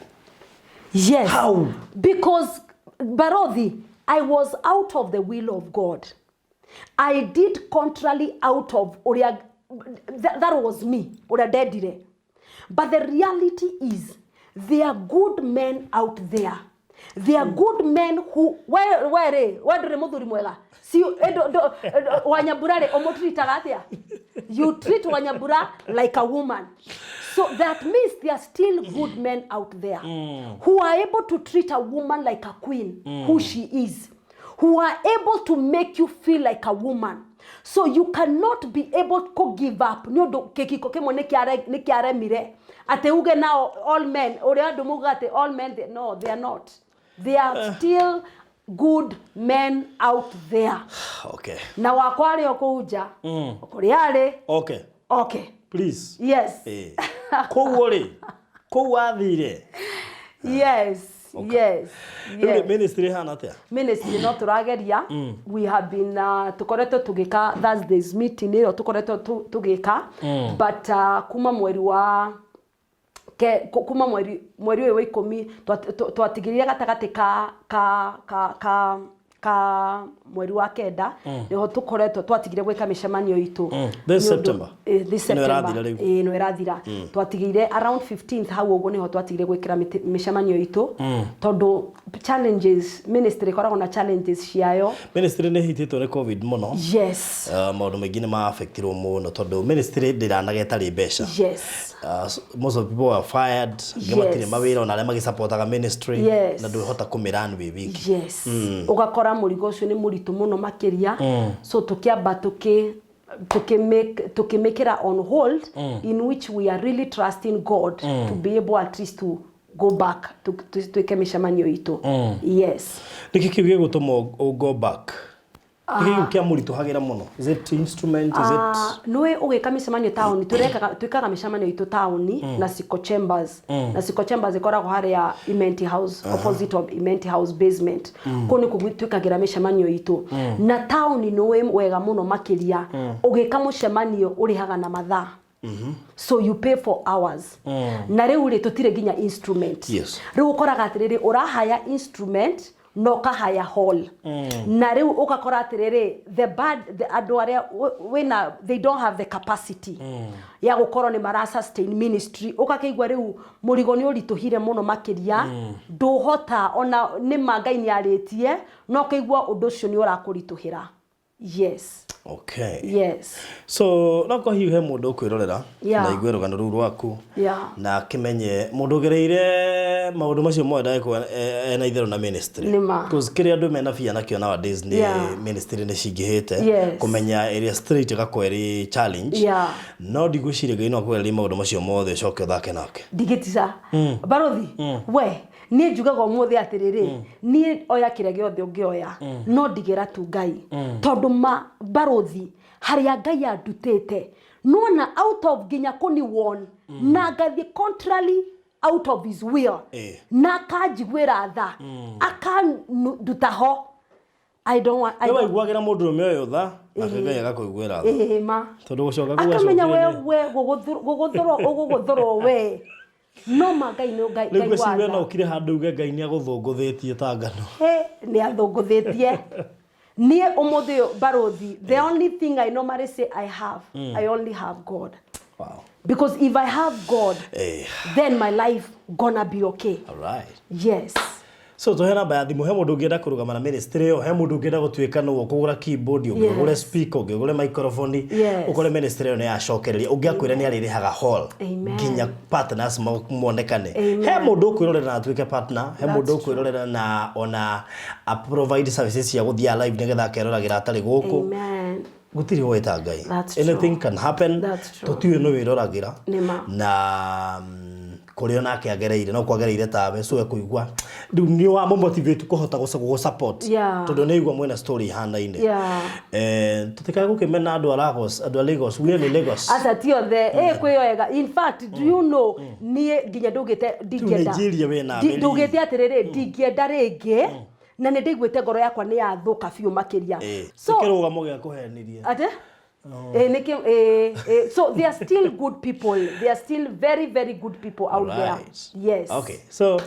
Yes. How? Because, barothi, I was out of the will of God. I did contrary out of uria that was me, uria ndendire. But the reality is there are good men out there. There are good men who we rĩ, we ndũrĩ mũthuri mwega si Wanyambura rĩ, ũmũtritaga atĩa? You treat Wanyambura like a woman. So that means there are still good men out there who are able to treat a woman like a queen, who she is, who are able to make you feel like a woman. So you cannot be able to give up nĩ ũndũ kĩkiko kĩmwe nĩ kĩaremire, atĩ uge nao all men, ũrĩa andũ muga atĩ all men, no, they are not. They are still good men out there. Na wakwa arĩ o kũu nja kũrĩa arĩ. Okay. Please. Yes. Koguo rĩ, kũu wathire. Yes. Rĩu Yes. ministry ĩhana atĩa? Ministry no tũrageria. We have been tũkoretwo tũgĩka Thursdays meeting ĩyo tũkoretwo tũgĩka, but kuma mweri wa kuma mweri ũyũ wa 10 twatigĩrire gatagatĩ ka mweri wa 9, nĩho tũkoretwo twatigire gwĩka mĩcemanio itũ. This Nĩ ũndũ- September? This Ĩno September. ĩrathira rĩu. Ĩĩ, ĩno ĩrathira. Twatigĩire around 15th hau ũguo nĩho twatigire gwĩkĩra mĩcemanio itũ, tondũ challenges, ministry ĩkoragwo na challenges ciayo. Ministry nĩ ĩhitĩtwo nĩ COVID mũno. Maũndũ maingĩ nĩ ma-affectirwo mũno tondũ ministry ndĩranaga ĩtarĩ mbeca. Most of the people were fired, angĩ matirĩ mawĩra, ona arĩa magĩsupportaga ministry, na ndũhota kũmĩrun wĩ wiki. Yes, ũgakora mũrigo ũcio nĩ mũritũ mũno makĩria, so tũkĩamba tũkĩ Tukimikira on hold, in which we are really trusting God to be able at least to go back twike micemanio itu, yes. Nĩkĩ kĩu gĩgũtũma ũ go back? Nĩkĩ kĩu kĩamũritũhagĩra mũno? Is it instrument? Is it Ah, nĩũĩ ũgĩka mĩcemanio taũni, tũrekaga, twĩkaga mĩcemanio itũ taũni na Siko Chambers, na Siko Chambers ĩkoragwo harĩa Imenti House, opposite of Imenti House basement. Kũu nĩkuo twĩkagĩra mĩcemanio itũ. Na taũni, nĩũĩ wega mũno makĩria, ũgĩka mũcemanio ũrĩhaga na mathaa, so you pay for hours. Na rĩu rĩ, tũtirĩ nginya instrument. Rĩu ũkoraga atĩrĩrĩ, ũrahaya instrument na ũkahaya hall, na rĩu ũgakora atĩrĩrĩ, the bad the andũ arĩa wĩna, they don't have the capacity ya gũkorwo nĩ mara sustain ministry. Ũgakĩigua rĩu mũrigo nĩ ũritũhire mũno makĩria, ndũhota ona nĩ ma Ngai nĩ arĩtie, no ũkĩigua ũndũ ũcio nĩ ũrakũritũhĩra, yes. Yes. So no ko hihi he mũndũ ũkwĩrorera na igue rũgano rũu rwaku na akĩmenye mũndũ ũgereire maũndũ macio mothe ndagĩkorwo ena itherũ na ministry. Nĩ ma. Because kĩrĩa andũ mena bia nakĩo nowadays nĩ ministry nĩ cingĩhĩte. Kũmenya ĩrĩa straight ĩgakorwo ĩrĩ challenge. No ndigwĩciria Ngai no akũgererie maũndũ macio mothe ũcoke ũthake nake. Ndigĩtica, barothi we. Niĩ njugaga ũmũthĩ atĩrĩrĩ, niĩ oya kĩrĩa gĩothe ũngĩoya, no ndigĩra tu Ngai, tondũ ma barothi, harĩa Ngai andutĩte, nona out of nginya kũni won na ngathiĩ contrary out of his will na akanjiguĩra tha, akanduta ho. I don't want, I Nĩ don't, waiguagĩra mũndũrũme ũyũ tha, nake Ngai agakũiguĩra tha. Ĩĩ ma. Tondũ gũcoka kuu akamenya we acokire we gũgũthũrwo, ũgũgũthũrwo we, no ma Ngai nĩ Ngai. Rĩu Ngai ngwĩciria wa we no tha. ũkire handũ uge Ngai nĩ agũthũngũthĩtie ta ngano. He, nĩ athũngũthĩtie niĩ ũmũthĩ ũyũ, barothi. The only thing I normally say I have, I only have God, because if I have God, then my life gonna be okay. All right. Yes. So tuhe namba ya thimũ, he mũndũ ũngĩenda kũrũgama na ministry ĩyo, he mũndũ ũngĩenda gũtuĩka nĩwe ũkũgũra keyboard, ũngĩgũre speaker, ũngĩgũre microphone, ũkore ministry ĩyo nĩ yacokereria, ũngĩ akwĩra nĩ arĩrĩhaga hall nginya partners monekane. He mũndũ ũkwĩrorera na atuĩke partner, he mũndũ ũkwĩrorera na ona a provide services cia gũthiĩ live nĩgetha akeroragĩra atarĩ gũkũ. Amen. Gũtirĩ ũĩ ta Ngai. That's true. Anything can happen. That's true. Tũtiũĩ nĩ wĩroragĩra Nĩ ma. Na kũrĩa onake agereire no kwagereire tawe, so ekũigua rĩu nĩ wa motivate kũhota gũ support tondũ nĩ aigua mwĩna story ihanaine. Tũtikae gũkĩmena andũ a Lagos, andũ a Lagos, we nĩ Lagos. Aca, ti othe. Ĩ, kwĩyoega. In fact, do you know, niĩ nginya ndugĩte ndingĩenda Nigeria wĩna Ameri. Ndugĩte atĩrĩrĩ, ndingĩenda rĩngĩ, na nĩ ndaiguĩte ngoro yakwa nĩ yathũka biũ makĩria. So Nĩ kĩrũgamo gĩa kũhenirie. Ate? So they are still good people. They are still very, very good people out there. Yes. Okay, so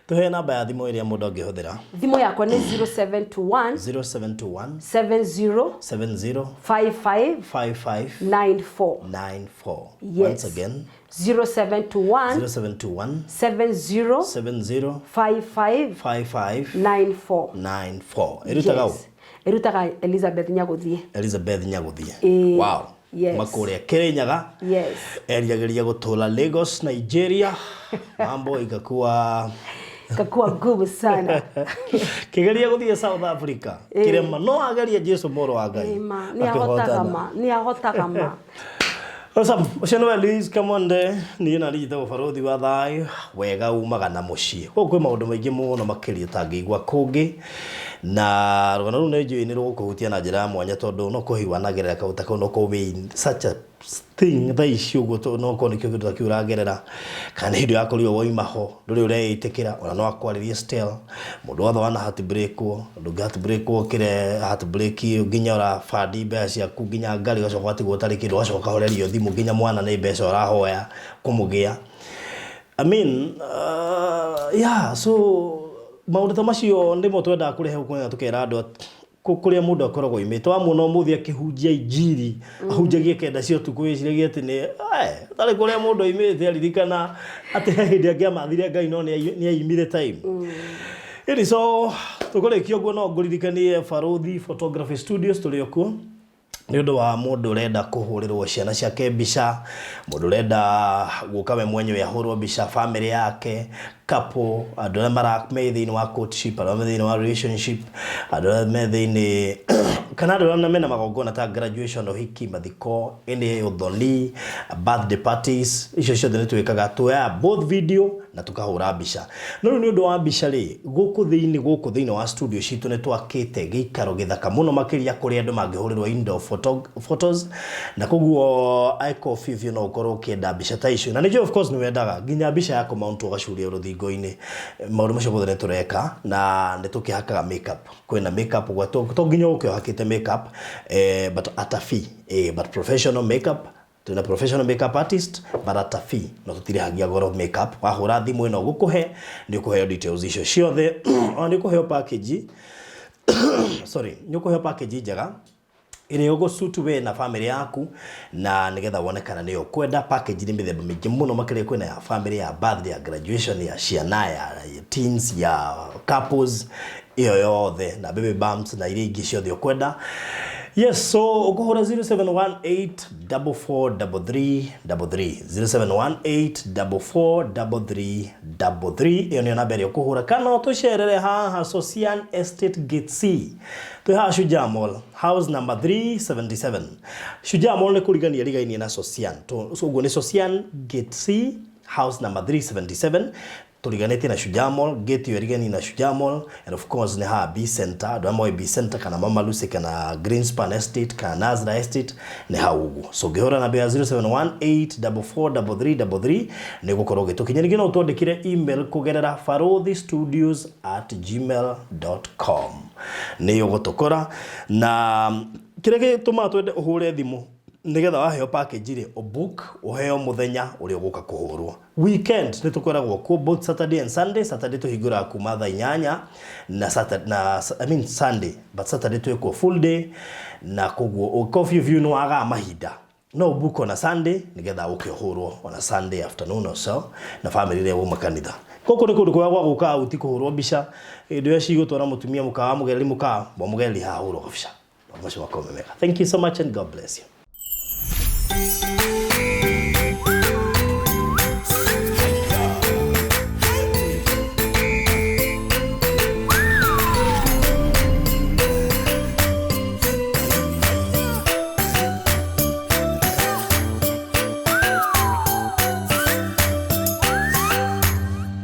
tũhe namba ya thimũ ĩrĩa mũndũ angĩhũthĩra. Thimũ yakwa nĩ 0721 0721 70 70 55 55 94. 94. Yes. Once again? 0721 0721 70 70 55 55 94. 94. Ĩrutaga ũ? Yes. Ĩrutaga Elizabeth Nyaguthie. Elizabeth Nyaguthie. Ĩĩ. Wow. Yes. Makũrĩa Kĩrĩnyaga. Yes. Eriagĩria gũtũra Lagos, Nigeria, mambo ikakuwa Kakuwa ngumu sana. Kĩgeria gũthiĩ South Africa kĩrema, no ageria Jesu mũrũ wa Ngai. Ĩma, nĩ ahotaga ma, nĩ ahotaga ma. Awesome. Ũcio nĩwe Liz Kamonde, niĩ na njĩtagwo Barothi wa Thayũ, wega umaga na mũciĩ. Koguo kwĩ maũndũ maingĩ mũno makĩria ũtangĩigua kũngĩ, na rũgano rũu nĩ njũĩ nĩ rũgũkũhutia na njĩra ya mwanya, tondũ no kũhĩ wanagerera kaũndũ ta kau, no korwo wĩ in such a thing thaa ici ũguo, no korwo nĩkĩo kĩndũ ta kĩu ũragerera, kana nĩ hĩndĩ ũrakorirwo wauma ho ndũrĩ ũreĩtĩkĩra, ona no akwarĩrie still. Mũndũ wothe wana heartbreakwo, ndũngĩ heartbreakwo ũkĩre heartbreak ĩyo nginya ũrabandi mbeca ciaku nginya ngari, ũgacoka ũgatigwo ũtarĩ kĩndũ, ũgacoka ũkahorerio thimũ, nginya mwana nĩ mbeca ũrahoya kũmũgĩa. I mean, yeah, so maũndũ ta macio nĩmo twendaga kũrehe gũkũ na tũkera andũ kũrĩa mũndũ akoragwo oimĩte. Wamuona ũmũthĩ akĩhunjia injiri, ahunjagie 9 cia ũtukũ, wĩciragie atĩ nĩ tarĩ kũrĩa mũndũ oimĩte, aririkana atĩ he hĩndĩ angĩamathire Ngai no nĩ aimire time. Ĩni so tũkũrĩkia ũguo, no ngũririkanie Barothi Photography Studios tũrĩ o kuo nĩ ũndũ wa mũndũ ũrenda kũhũrĩrwo ciana ciake mbica, mũndũ ũrenda gũka we mwenyewe ahũrwo mbica family yake. Couple, andũ arĩa mara me thĩinĩ wa courtship, andũ arĩa me thĩinĩ wa relationship, andũ arĩa me thĩinĩ kana andũ arĩa mena magongona ta graduation, ũhiki, mathiko, any ũthoni, birthday parties, icio ciothe nĩ twĩkaga. Tuoyaga both video na tukahũra mbica. No rĩu nĩ ũndũ wa mbica rĩ, gũkũ thĩinĩ wa studio citũ nĩ twakĩte gĩikaro gĩthaka mũno makĩria kũrĩa andũ mangĩhũrĩrwo indoor photos, na koguo angĩkorwo biũ biũ no ũkorwo ũkĩenda mbica ta icio, na nĩnjũĩ of course nĩ wendaga nginya mbica ya kũmount ũgacuria rũthingo-inĩ, maũndũ macio mothe nĩ tũreka. Na nĩ tũkĩhakaga makeup, kwĩna makeup gwa to nginya ũke ũhakĩte makeup, but at a fee, but professional makeup, twĩna professional makeup artist, but at a fee. No tũtirĩhagia goro makeup. Wahũra thimũ ĩno gũkũhe, nĩ ũkũheo details icio ciothe, ona nĩ ũkũheo package, sorry, nĩ ũkũheo package njega ĩrĩa ũgũsuit we na family yaku, na nĩgetha wone kana nĩyo ũkwenda. Package nĩ mĩthemba mĩingĩ mũno makĩria. Kwĩna ya family, ya birthday, ya graduation, ya ciana, ya teens, ya couples, ĩyo yothe na baby bumps na iria ingĩ ciothe ũkwenda. Yes, so ũkũhũra 0718443333, 0718443333. Ĩyo nĩyo namba ĩrĩa ũkũhũra, kana ũtũcerere haha Socian Estate, Gate C. Twĩ haha Shujaa Mall, house number 377. Shujaa Mall nĩ kũrigania rigainie na Socian. So ũguo nĩ Socian Gate C, house number 377, tũriganĩtie na Shujaa Mall, gate ĩyo ĩriganie na Shujaa Mall. And of course nĩ haha B Center, andũ arĩa moĩ B Center kana Mama Lucy kana Greenspan Estate kana Nazra Estate, nĩ hau ũguo. So ũngĩhũra namba ya 0718443333 nĩ ũgũkorwo ũgĩtũkinyia. Ningĩ no ũtwandĩkĩre email kũgerera baruthistudios@gmail.com, nĩ ũgũtũkora. Na kĩrĩa gĩtũmaga twende ũhũre thimũ, nĩgetha waheo package rĩ, ũbook, ũheo mũthenya ũrĩa ũgũka kũhũrwo. Weekend nĩ tũkoragwo kuo both Saturday and Sunday. Saturday tũhingũraga kuma thaa 8 na Saturday, na I mean Sunday, but Saturday twĩkuo full day. Na koguo ũngĩkorwo biũ biũ nĩ wagaga mahinda, no ũbook ona Sunday nĩgetha ũke ũhũrwo ona Sunday afternoon or so na family ĩrĩa uma kanitha. Gũkũ nĩ kũndũ kwega gwa gũka out kũhũrwo mbica hĩndĩ ĩrĩa cigũtwara mũtumia mũkawa wa mũgereri, mũkawa wa mũgereri haha hũrwo kabica. Maũndũ macio makorwo me mega. Thank you so much and God bless you.